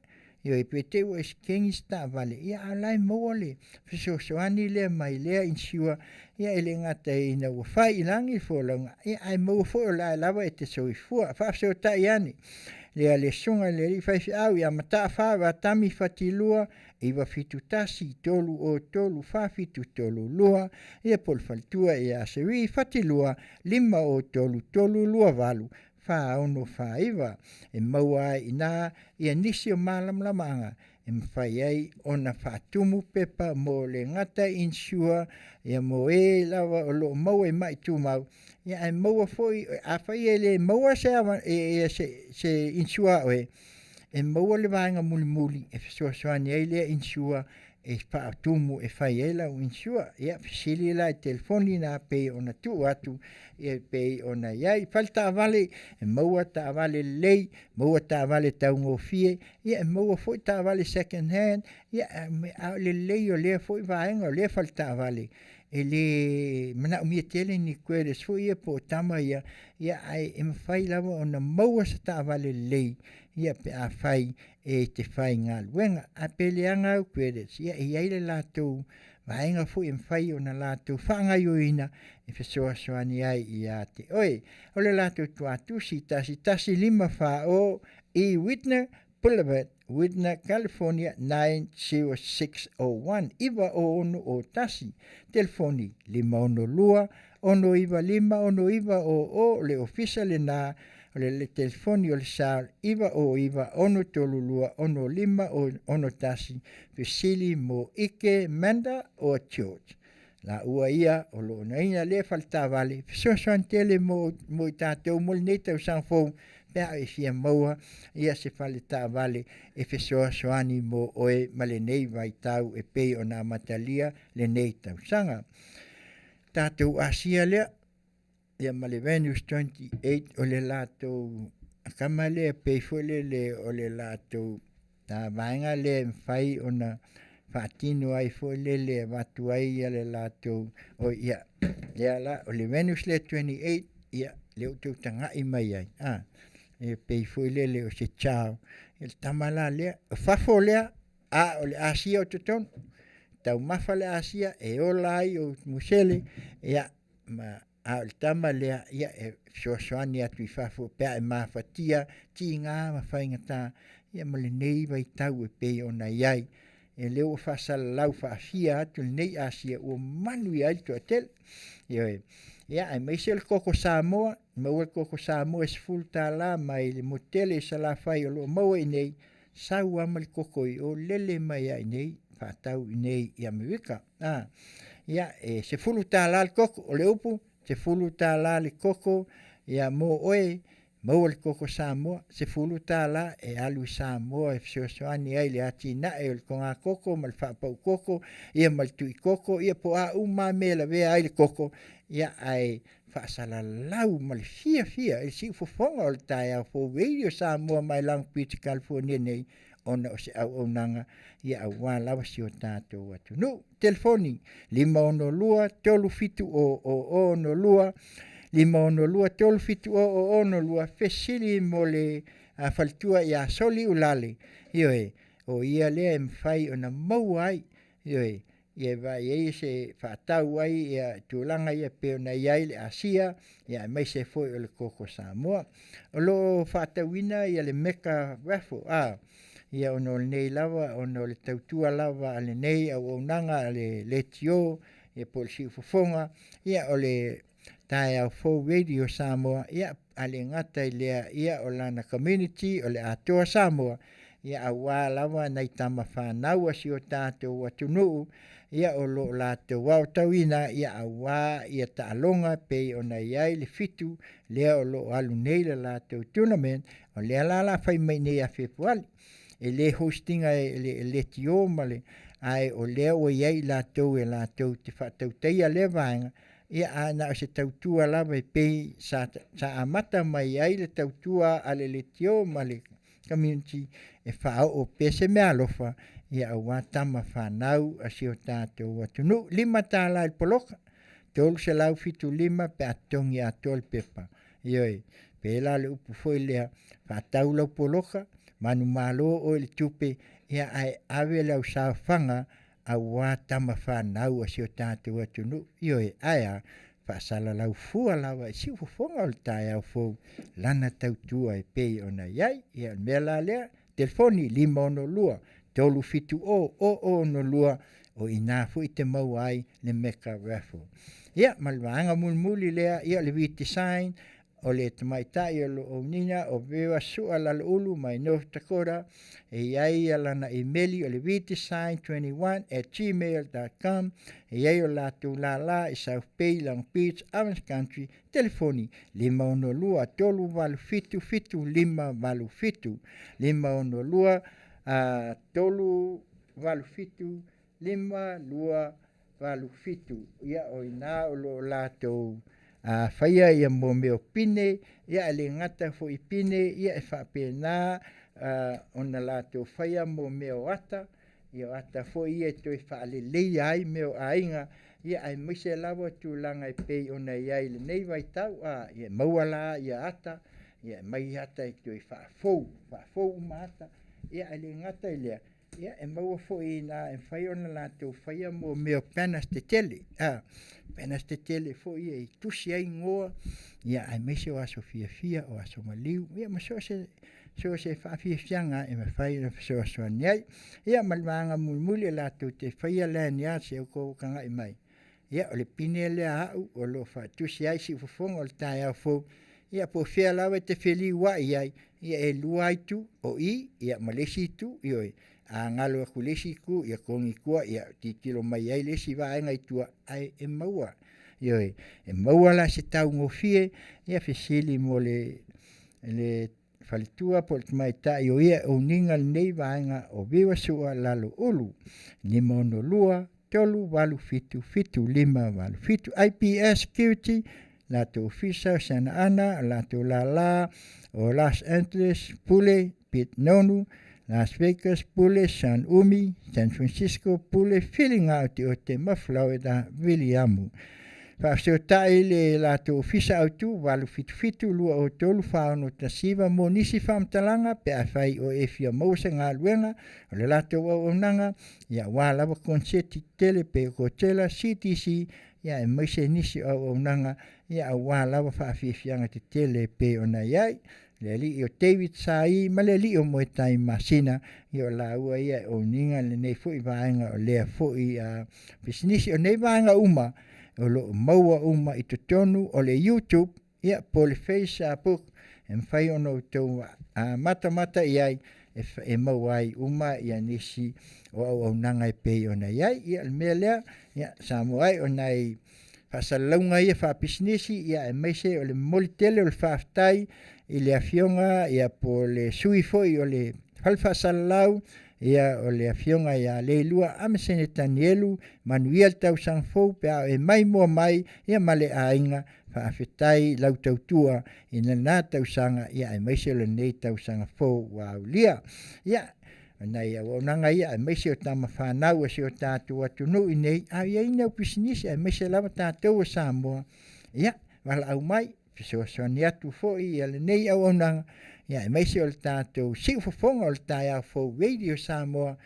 ioe, pe te i ua e sekegi se taavale, ia a o la e maua le fesoasoani lea mai lea insure, ia e le gata ina ua fai i lagi le folauga, ia ae maua foi o la e lava e te soifua. Faafesootai ane lea le susuga i le alii faifeau ia Mataafa Vatami Fatilua 971 303 4732, ia po o le faletua ia Seri Fatilua 503 328 4649, e maua ai iinā ia nisi o malamalamaaga e mafai ai ona faatumu pepa mo le gata insure, ia mo e lava o loo maua i ma'i tumau, ia ae maua foi afai e le maua se ava e, e, se insure a oe, e maua le vaega mulimuli e fesoasoani ai lea insure e faatumu e fai ai lau insure. Ia fesili la i telefoni na pei ona tuu atu, ia pei ona iai fale taavale, e maua taavale lelei, maua taavale taugofie, ia e maua foi taavale second hand, ia a o le lelei o lea foi vaega o lea fale taavale, e le manaomia tele ni credits foi ia po o tama ia, ia ae e mafai lava ona maua se taavale lelei, ia pe afai e te faigaluega. Ae pe leaga au credits, ia e iai le latou vaega foi e mafai ona latou faagaioina e fesoasoani ai ia te oe. O le latou tuatusi 11540 E Whitner Boulevard, Whitner, California 90601, 90601. Telefoni 562 695 6900, o le ofisa lena. O le telefoni o le sa 909 632 65 61. Fesili mo Ike Manda o George la ua ia o loo naina lea faletaavale fesoasoani tele mo i tatou mo lenei tausaga fou pe a e fia maua ia se faletaavale e fesoasoani mo oe ma lenei vaitau e pei ona amatalia lenei tausaga. Tatou asia lea ia ma le Venus 28, o le latou kama lea pei foi lele o le latou vaega lea e mafai ona faatino ai foi lele avatu ai ia le latou o ia lea la o le Venus lea 28, ia lea ua toe tagai mai ai a e pei foi lele o se chao le tama la lea o fafo lea, a o le Asia o totonu taumafa le Asia e ola ai o musele, ia ma a o le tama lea ia e fesoasoani atu i fafo pe a e mafatia tigā ma faigata, ia ma lenei vaitau e pei ona iai e lea ua faasalalau faafia atu lenei Asia ua manuia ai le toatele. Ioe, ia aemaise o le koko Samoa, maua le koko Samoa e $10 mai le motele i Salafai o loo maua i nei, sau lava ma le koko i o lele mai ai nei faatau i nei i Amerika. A ia e $10 le koko, o le upu $10 le koko, ia mo oe maua le koko Samoa $10 e alu i Samoa e fesoasoani ai le atinae o le togakoko ma le faapau koko, ia ma le tui koko, ia po o a uma mea e lavea ai le koko, ia ae faasalalau ma le fiafia i le siufofoga o le taeao fou Radio Samoa mai Long Beach, California nei. ona o se auaunaga ia auā lava si o tatou atunuu. Telefoni 562 370 0062, 562 370 0062, fesili mo le faletua ia Soli Ulale, ioe, o ia lea e mafai ona maua ai, ioe, ia e vaai ai se faatau ai ia tulaga ia pei ona i ai le asia, ia aemaise foi o le koko Samoa. O lo o faatauina ia le meka raffle, ia ona o lenei lava, ona o le tautua lava a lenei auaunaga a le leitio, ia po o le siufofoga, ia o le Taeao Fou Radio Samoa, ia a le gata i lea, ia o lana community, o le Atoa Samoa, ia auā lava nai tama fanau a si o tatou atunuu, ia o lo o latou aotauina, ia auā ia taaloga pei ona i ai le fitu lea o lo o alu nei le latou tournament, o lea la o le a fai mai nei ia Fepuari. E le host ina e le leitio ma le, ae o lea ua i ai i latou e latou te faatautaia lea vaega, ia ae na o se tautua lava e pei sa amata mai ai le tautua a le leitio ma le community e faaoo pea se meaalofa ia auā tama fanau a si o tatou atunuu. $5 i le poloka, 375 pe a totogi atoa le pepa. Ioe, pe la le upu foi lea, faatau lau poloka, manumalo oe i le tupe, ia ae ave le ausaofaga auā tama fanau a si o tatou atunuu. Ioe, ae a, faasalalau fua lava i siufofoga o le taeao fou lana tautua e pei ona i ai. Ia o le mea la lea, telefoni 562 370 0062, o i ina foi te maua ai le meka raffle. Ia, ma le vaega mulimuli lea, ia o le V-Design, o le tamaitai o lo o nina o Vera Sua Laloulu mai North Dakota, e i ai ia lana imeli o le vdesign21@gmail.com, e i ai o latou lala i South Bay, Long Beach, Orange Country, telefoni 562 387 7587, 562 387 5287. Ia o ina o lo o latou faia ia mo mea o pine, ia e le gata foi i pine, ia e faapena ona latou faia mo mea o ata, ia o ata foi ia e toe faaleleia ai mea o aiga, ia aemaise lava tulaga e pei ona i ai i lenei vaitau, ia maua la ia ata, ia aumai ata e toe faafou, faafou uma ata, ia ae le gata i lea, ia e maua foi ina e mafai ona latou faia mo mea o banners tetele, banners tetele foi ia e tusi ai igoa, ia aemaise o aso fiafia, o aso maliu, ia ma so o se faafiafiaga e mafai ona fesoasoani ai. Ia ma le vaega mulimuli e latou te faia lanyards e outou tagai mai, ia o le pine lea a au o lo o faatusi ai siufofoga o le taeao fou, ia po o fea lava e te feliuai ai, ia e lua lava itu, o i ia ma le isi itu, ioe, a galo atu i le isi itu, ia togi i tua, ia tilotilo mai ai le isi vaega i tua, ae e maua, ioe, e maua la se taugofie, ia fesili mo le faletua po o le tamaitai o ia e owning lenei vaega o Viva Sua Lalo Ulu, 562 387 7587. IPS Security, latou ofisa o Santa Ana, latou lala o Los Angeles, Pule, Pete Nonu, Las Vegas, Pule, San Umi, San Francisco, Pule, Filiga o Te Ote ma Florida, Viliamu. Faafesotai le latou ofisa autu 877 203 4619 mo nisi faamatalaga pe afai o e fia maua se galuega o le latou auaunaga, ia aua lava konseti tetele pe Coachella, CTC, ia aemaise nisi o auaunaga, ia aua lava faafiafiaga tetele e pei ona i ai le alii o David Sai ma le alii o Moetai Masina, ia o laua ia e owning lenei foi vaega o lea foi pisinisi. O nei vaega uma o lo o maua uma i totonu o le YouTube, ia po o le Facebook, e mafai ona outou matamata i ai e maua ai uma ia nisi o auaunaga e pei ona i ai. Ia o le mea lea, ia Samoa ai o nai faasalalauga ia faapisinisi, ia aemaise o le momoli tele o le faafetai i le afioga ia po o le sui foi o le fale faasalalau, ia o le afioga ia Leilua Amesene Tanielu, manuia le tausaga fou pe a o e maimoa mai, ia ma le aiga. Faafetai lau tautua i lena tausaga, ia aemaise o lenei tausaga fou ua aulia. Ia O nai auaunaga ia aemaise o tamafanau a si o tatou atunuu iinei, a o i ai ni au pisinisi aemaise lava tatou o Samoa, ia valaau mai, fesoasoani atu foi ia lenei auaunaga, ia aemaise o le tatou siufofoga o le taeao fou Radio Samoa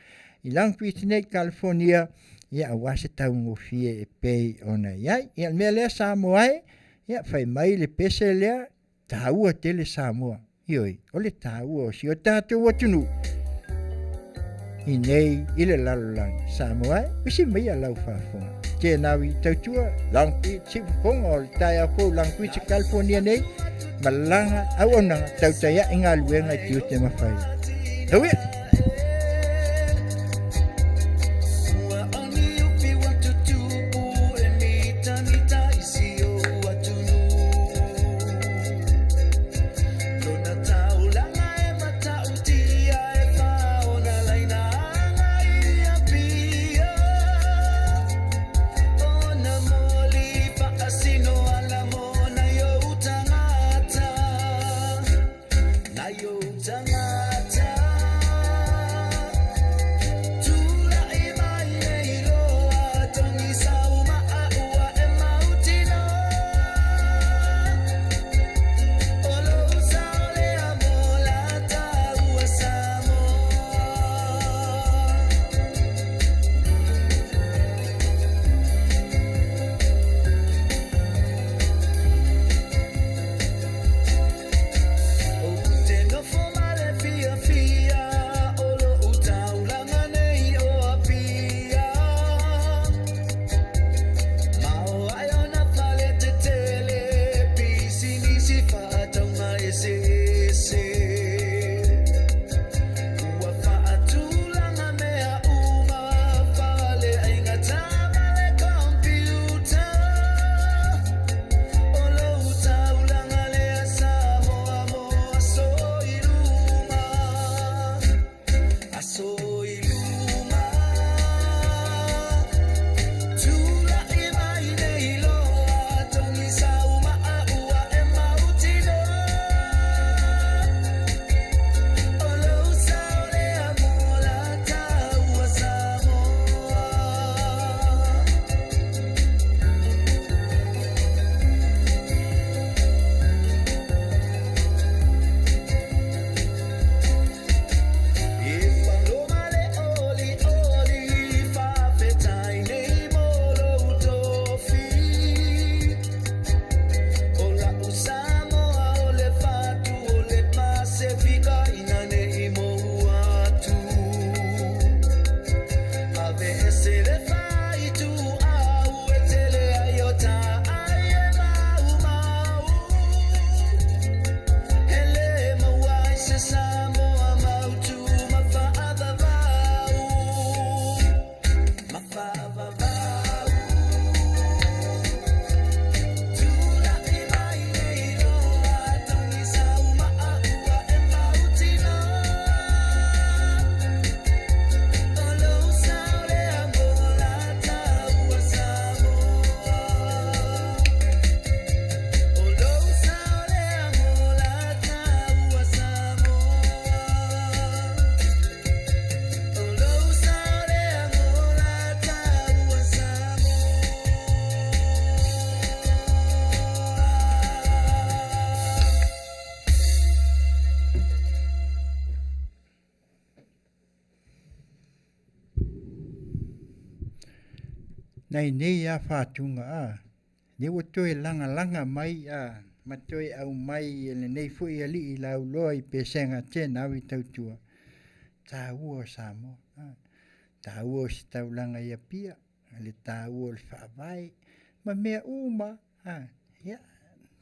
i Long Beach nei California, ia aua se taugofie e pei ona i ai. Ia o le mea lea Samoa e, ia fai mai le pese lea, taua tele Samoa. Ioe, o le taua o si o tatou atunuu i nei i le lalolagi. Samoa e, usi mai a lau faafofoga. Tēnā i tautua, Long Beach, siufofoga o le taeao fou Long Beach, California nei, malaga auaunaga tautai ae galuega i tiute ma faiva. Tauia! Nai nei a fatuga a lea ua toe lagalaga mai a ma toe aumai e lenei foi alii lauloa i pesega tēnā i tautua taua o Samoa a taua o se taulaga i Apia le taua o le faavae ma mea uma a ia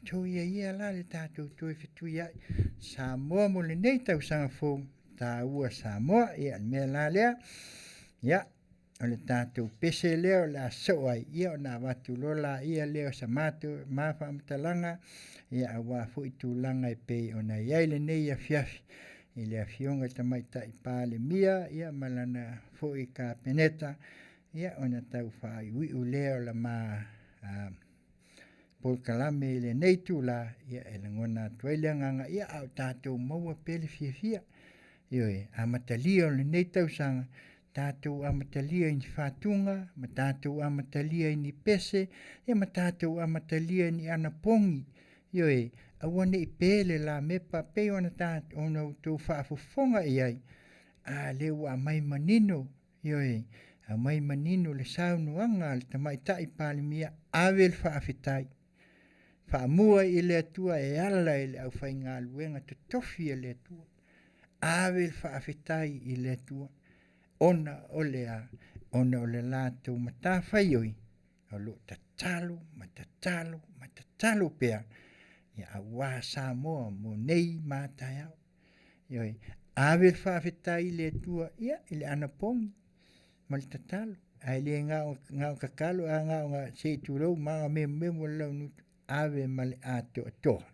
toe ia ia la le tatou toe fetuiai Samoa mo lenei tausaga fou taua Samoa ia le mea la lea ia o le tatou pese lea o le a soo ai ia ona avatu loa laia lea o sa matou ma faamatalaga ia aua foi tulaga e pei ona i ai lenei afiafi i le afioga i le Tamaitai Palemia ia ma lana foi Kapeneta ia ona tau faaiuiu lea o la ma polokalame i lenei itula ia e lagona atu ai le agaga ia a o tatou maua pea le fiafia. Ioe, amatalia o lenei tausaga, tatou amatalia i ni faatuga, ma tatou amatalia i ni pese, ia ma tatou amatalia i ni anapogi. Ioe, aua ne i pe le lamepa pei ona ta, ona outou faafofoga i ai, a lea ua aumai manino, ioe, aumai manino le saunoaga a le Tamaitai Palemia, ave le faafetai. Faamua i le Atua e ala i le aufaigaluega totofi a le Atua. Ave le faafetai i le Atua ona o le a? Ona o le latou matafaioi o lo o tatalo ma tatalo ma tatalo pea ia aua Samoa mo nei ma a taeao. Ioe, ave le faafetai i le Atua ia i le anapogi ma le tatalo, ae le gao, gao tatalo a gao ga se i tulou ma memomemo le launutu, ave ma le atoatoa.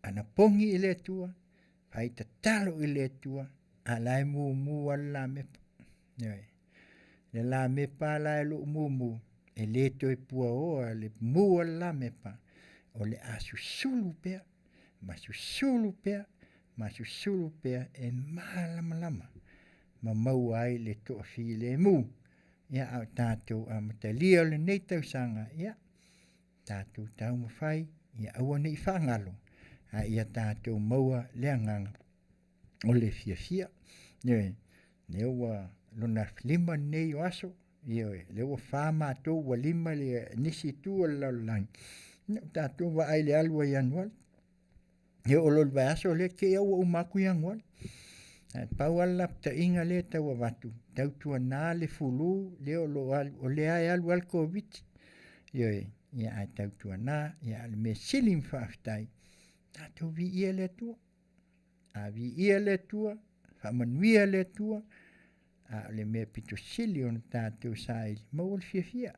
Anapogi i le Atua, fai tatalo i le Atua, a la e mumu lava le lamepa. Ioe. Le lamepa la e lou mumu, e le toe puaoa le mu a le lamepa, o le a susulu pea, ma susulu pea, ma susulu pea e malamalama ma maua ai le toafilemu. Ia, a o tatou amatalia o lenei tausaga, ia, tatou taumafai ia aua ne i faagalo, a ia tatou maua le agaga o le fiafia. Ioe, lea ua lona 5 lenei o aso, ioe, lea ua 4 matou ua 5 le nisi itu o le lalolagi, ia ua tatou vaai i le alu a Ianuari. E oo loa i le vaiaso lea te i lava ua uma atu Ianuari. Ae pau lava le lapataiga lea e tau avatu, tautuana le fulu lea o lo o alu, o lea e alu lava le Koviti. Ioe, ia ae tautuana, ia a o le mea sili ma faafetai, tatou viia le Atua. A viia le Atua, faamanuia le Atua, a o le mea pito sili ona tatou saili, maua le fiafia.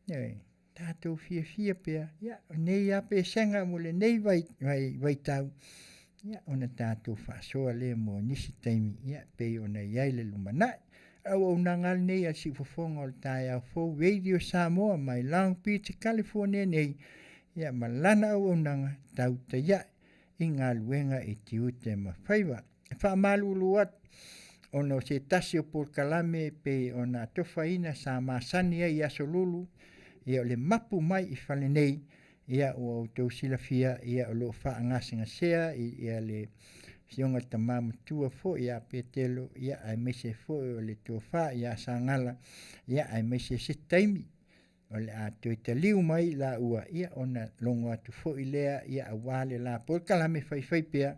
Ioe, tatou fiafia pea, ia, o nei lava pesega mo lenei vaitau, ia, ona tatou faasoa lea mo nisi taimi, ia, pei ona i ai le lumanai. O le auaunaga lava lenei a le Siufofoga o le Taeao Fou Radio Samoa mai Long Beach, California nei, ia, ma lana auaunaga tau taiai i galuega i tiute ma faiva. E faamalulu atu ona o se tasi o polokalame e pei ona atofaina sa masani ai i Aso Lulu, ia o le mapu mai i fale nei, ia ua outou silafia, ia o lo o faagasegasea ia le afioga i le tama matua foi ia Petelo, ia aemaise foi o le tofa ia Sagala, ia aemaise se taimi o le a toe taliu mai laua, ia ona logo atu foi lea, ia aua le la polokalame faifai pea,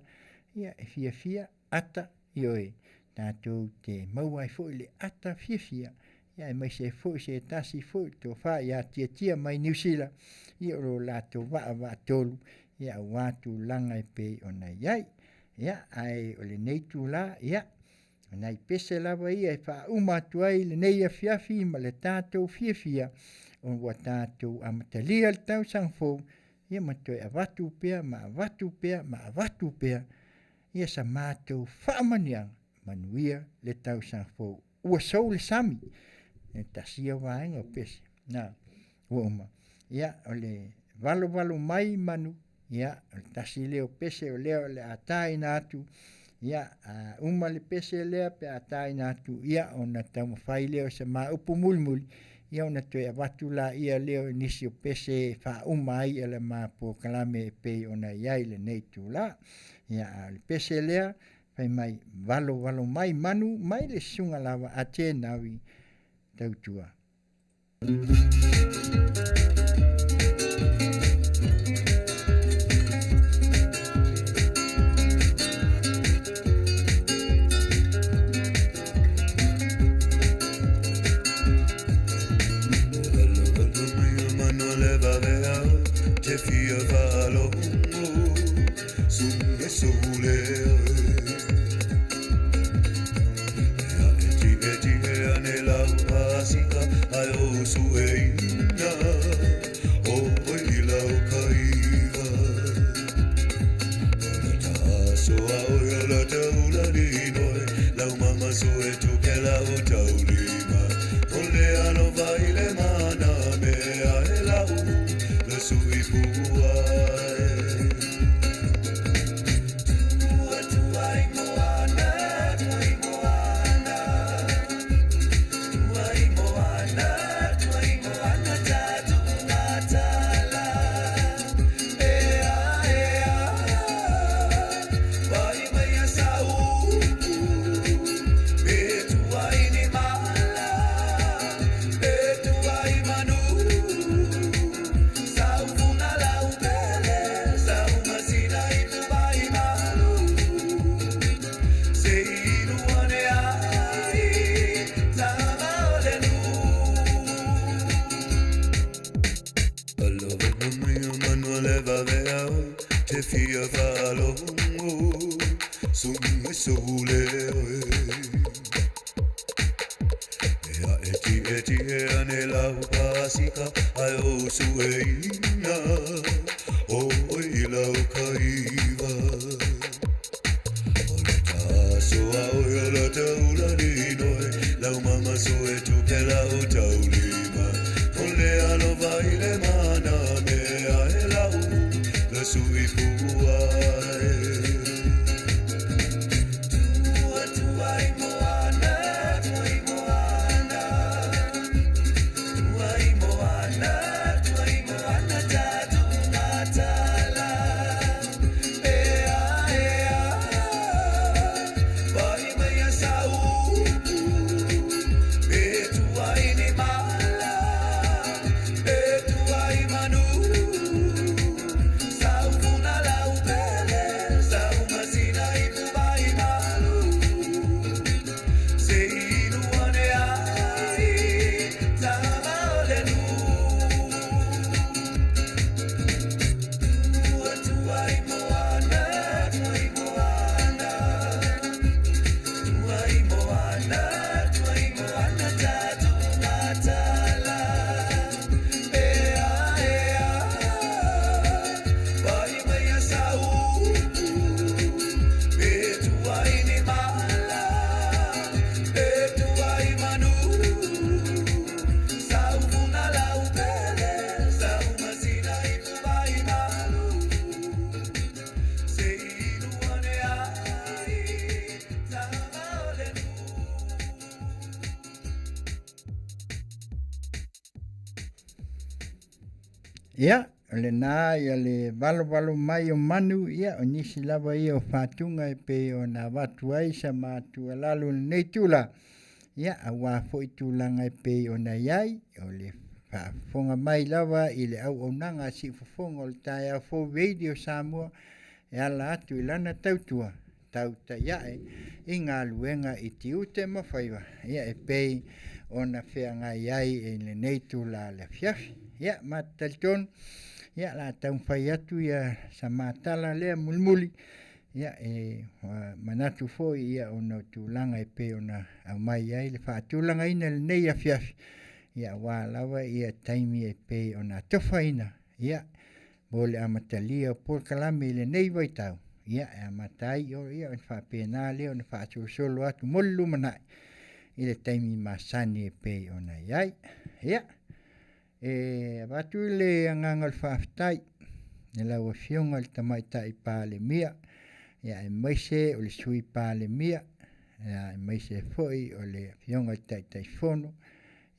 ia e fiafia ata, ioe, tatou te maua ai foi le ata fiafia, ia aemaise ai foi se tasi foi tofa ia Tiatia mai Niu Sila, ia o lo latou vaavaatolu, ia aua tulaga e pei ona i ai. Ia, ae o lenei itula, ia, o nai pese lava ia e faauma atu ai lenei afiafi ma le tatou fiafia, ona ua tatou amatalia le tausaga fou, ia ma toe avatu pea ma avatu pea ma avatu pea ia sa matou faamanuiaga manuia le tausaga fou. Ua sou le sami, e tasi ia vaega o pese, na, ua uma. Ia, o le valovalo mai manu, ia, o le tasi lea o pese o lea o le a taina atu, ia, a uma le pese lea pe a taina atu, ia, ona taumafai lea o se ma upu mulimuli, ia ona toe avatu laia lea o nisi o pese e faauma ai le ma polokalame e pei ona i ai lenei itula. Ia, a o le pese lea, fai mai, valovalo mai manu mai le susuga lava a Tenawi Tautua. le vavea te fia faalogo suga soule oe. E aʻe tietie ane lau pasika ae ou sueina o oe i lau kaiva. O le taaso a oe o la taulani noe lau mama sue tupe lau taulima. O le alofa i le mana mea e lau la sui puae. Tua tua i moana, tua i moana. Tua i moana, tua i moana tatu matala. Ea, ea, vai mai a sau. E tua i ni mala, e tua i manu. Sau funa lau pele, sau masina i pubai malu. Se inu ane ai, tama o le nu. Tua tua i moana, tua i moana. Tua i moana, tua i moana tatu matala. Ea, ea, vai mai a sau. E tua i ni mala, e tua i manu. Sau funa lau pele, sau masina i pubai malu. Se inu ane ai, tama o le nu. Ia, o lena ia le valovalo mai o manu, ia o nisi lava ia o fatuga e pei ona avatu ai sa matualalo i lenei tula, ia auā foi tulaga e pei ona i ai, o le faafofoga mai lava i le auaunaga a siufofoga o le taeao fou Radio Samoa e ala atu i lana tautua tautaiae i galuega i tiute ma faiva, ia e pei ona feagai ai i lenei itula o le afiafi. Ia, ma te talitonu, ia o le a taumafai atu ia sa matala lea mulimuli, ia e manatu foi ia ona o tulaga e pei ona aumai ai le faatulagaina i lenei afiafi, ia aua lava ia taimi e pei ona atofaina, ia mo le amatalia o polokalame i lenei vaitau, ia e amata ai ia ona faapena lea ona faasolosolo atu mo le lumanai i le taimi masani e pei ona i ai. Ia, e avatu le agaga o le faafetai i lau Afioga i le Tamaitai Palemia, ia aemaise o le Sui Palemia, ia aemaise foi o le Afioga i le Taitaifono,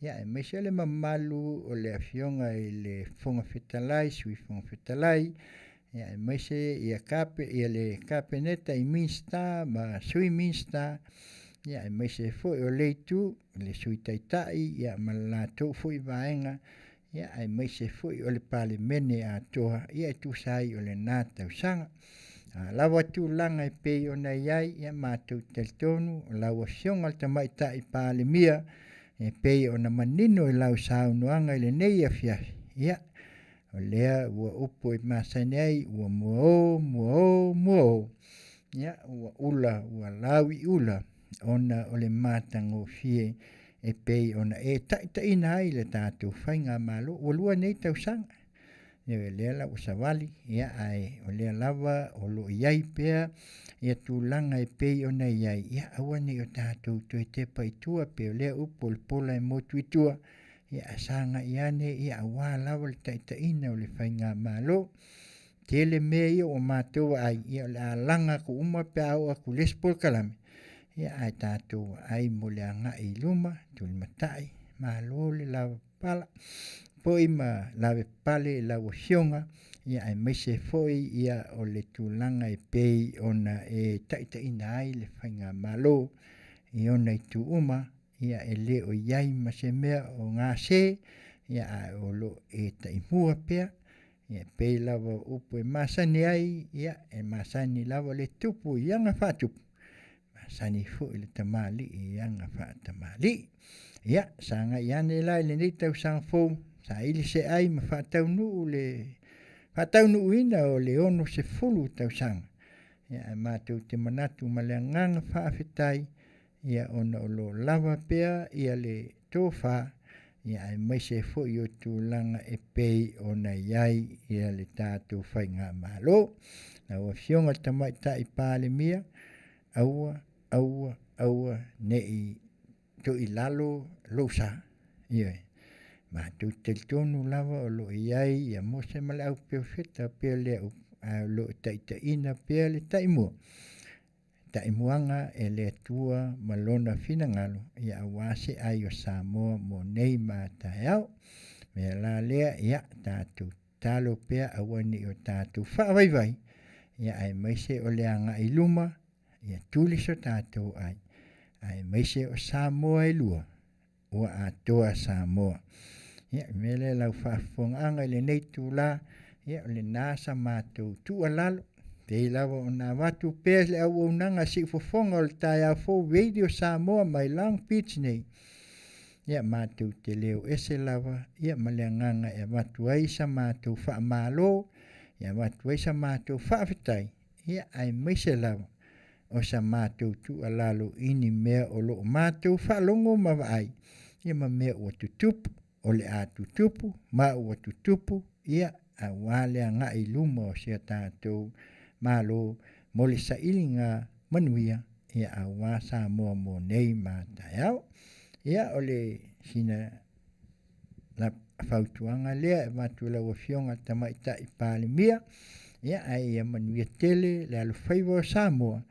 ia aemaise le mamalu o le Afioga i le Fofoga Fetalai, Sui Fofoga Fetalai, ia aemaise ia kape ia le Kapeneta i Minisita ma Sui Minisita, ia aemaise foi o le itu le Sui Taitai ia ma le latou foi vaega, ia aemaise foi o le Palemene atoa ia e tusa ai o lena tausaga. A lava tulaga e pei ona i ai, ia matou te talitonu o lau Afioga i le Tamaitai Palemia e pei ona manino i lau saunoaga i lenei afiafi, ia o lea ua upu e masani ai, ua muao, muao, muao, ia ua ula, ua lauiula ona o le matagofie e pei ona e taitaiina ai le tatou faigamalo. Ua lua nei tausaga, ioe, lea la ua savali, ia ae o lea lava o lo o i ai pea ia tulaga e pei ona i ai, ia aua ne i o tatou toe tepa i tua pei o lea upu o le pola e motu i tua, ia ae sagai ane ia aua lava le taitaiina o le faigamalo. Tele mea ia ua matou vaai, ia o le a laga atu uma pe a oo atu i le isi polokalame, ia ae tatou vaai mo le agai i luma, tulimatai, malo le lavapapala foi ma lavepapale i lau Afioga, ia aemaise foi ia o le tulaga e pei ona e taitaiina ai le faigamalo i ona itu uma, ia e le o i ai ma se mea o gase, ia ae o lo o e taimua pea, ia e pei lava o upu e masani ai, ia e masani lava le tupu i aga faatupu, masani foi le tamalii i aga faatamalii. Ia, sagai ane la i lenei tausaga fou, saili se ai ma faataunuu le faataunuuina o le 60 tausaga. Ia ae matou te manatu ma le agaga faafetai ia ona o lo o lava pea ia le tofa ia aemaise ai foi o tulaga e pei ona i ai ia le tatou faigamalo. Lau Afioga i le Tamaitai Palemia, aua, aua, aua ne i toilalo lou sa. Ioe. Matou te talitonu lava o lo o i ai ia Mose ma le au perofeta pea lea upu, ae o lo o taitaiina pea le taimua. Taimuaga e le Atua ma lona finagalo ia aua se ai o Samoa mo nei ma a taeao. Mea la lea, ia tatou tatalo pea aua ne i o tatou faavaivai, ia aemaise o le agai i luma, ia tuli so tatou ai, aemaise o Samoa e lua, ua atoa Samoa. Ia, o le mea lea lau faafofogaaga i lenei itula, ia o lena sa matou tuualalo, pei lava ona avatu pea le auaunaga siufofoga o le taeao fou Radio Samoa mai Long Beach nei, ia matou te leo ese lava ia ma le agaga e avatu ai sa matou faamalo, e avatu ai sa matou faafetai, ia aemaise lava o sa matou tuualalo i ni mea o lo o matou faalogo ma vaai, ia ma mea ua tutupu, o le a tutupu ma ua tutupu, ia aua le agai i luma o si a tatou Malo mo le sailiga manuia, ia aua Samoa mo nei ma taeao. Ia o le sina la fautuaga lea e avatu i lau Afioga i le Tamaitai Palemia, ia ae ia manuia tele le alofaiva o Samoa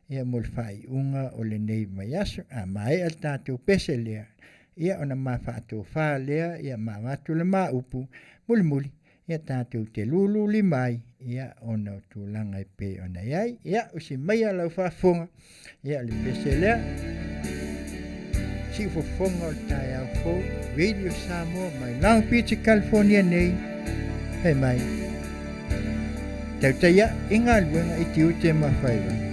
ia mo le faaiuga o lenei vaiaso. A maea le tatou pese lea, ia ona ma faatofa lea, ia ma avatu le ma upu mulimuli, ia tatou te lulu lima ai, ia ona o tulaga e pei ona i ai. Ia, usi maia lau faafofoga, ia o le pese lea. Siufofoga o le taeao fou, Radio Samoa mai Long Beach, California nei, fai mai. Tautaia i galuega i tiute ma faiva.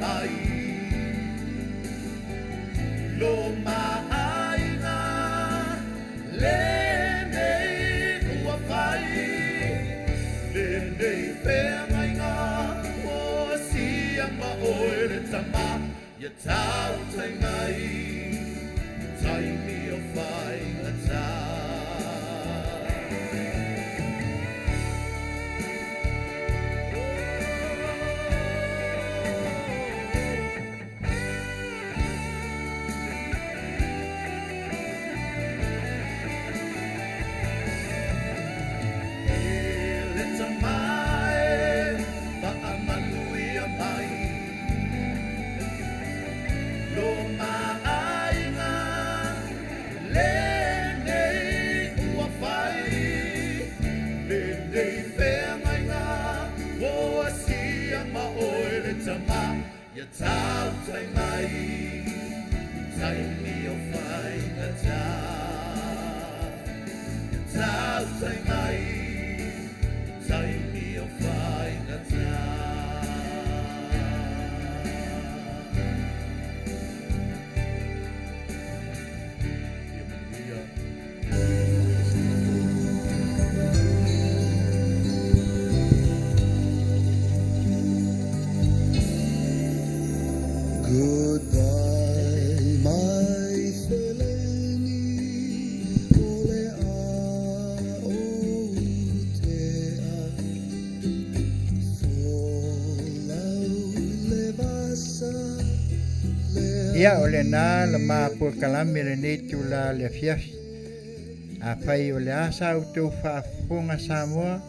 mai Lo maaiga lenei ua fai Lenei feagaiga o sia ma oe le tama Ia tautai mai taimi o faigata. E le tama e faamanuia mai Lo maaiga lenei ua fai Lenei feagaiga ua asia ma oe le tama Ia tautai mai taimi o faigata Ia tautai mai taimi o faigata. Ia manuia. Goodbye, my Feleni, o le a o tea. Folau le vasa, le Ia, o lena le ma polokalame lenei itula o le afiafi. Afai o le a sa outou faafofoga Samoa,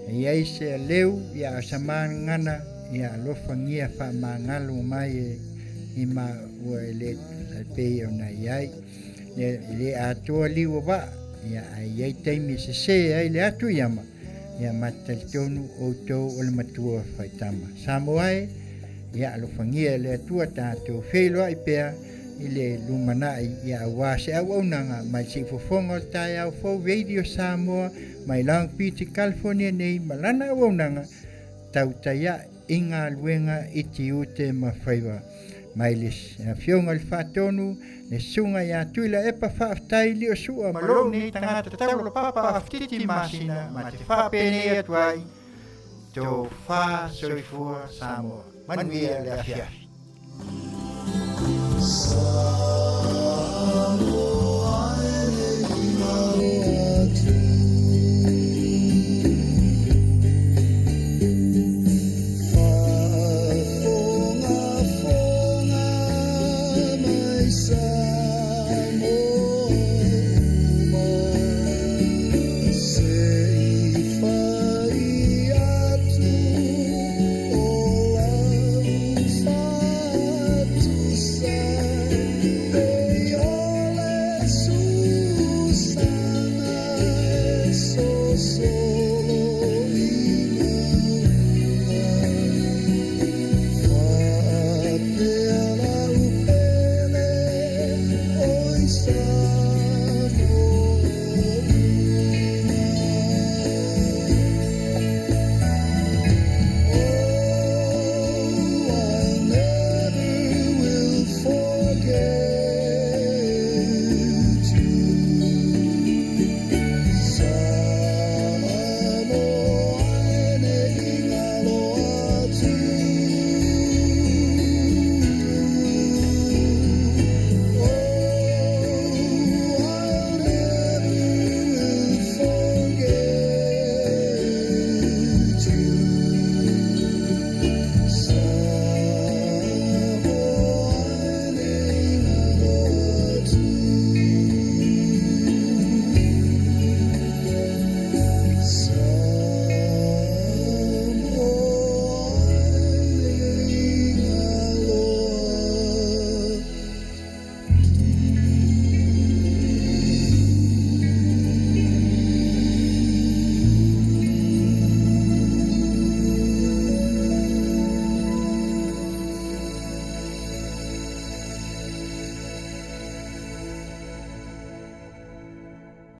e i ai se aleu, ia a o sa magana, ia alofagia faamagalo mai e i maua e le e pei ona i ai. E le atoa liu o vaa, ia ae i ai taimi e sese ai le atu i ama, ia ma te talitonu outou o le matua faitama. Samoa e, ia alofagia e le Atua tatou feiloai pea i le lumanai, ia aua se auaunaga mai le siufofoga o le taeao fou Radio Samoa mai Long Beach, California nei ma lana auaunaga tautai ae i galuega i tiute ma faiva. Mai le Afioga i le Faatonu, le Susuga ia Tuilaepa Faafetai Liosua ma lou nei tagata taulapapa Afititi Masina ma te faapenei atu ai, Tofa Soifua Samoa. Manuia le afiafi.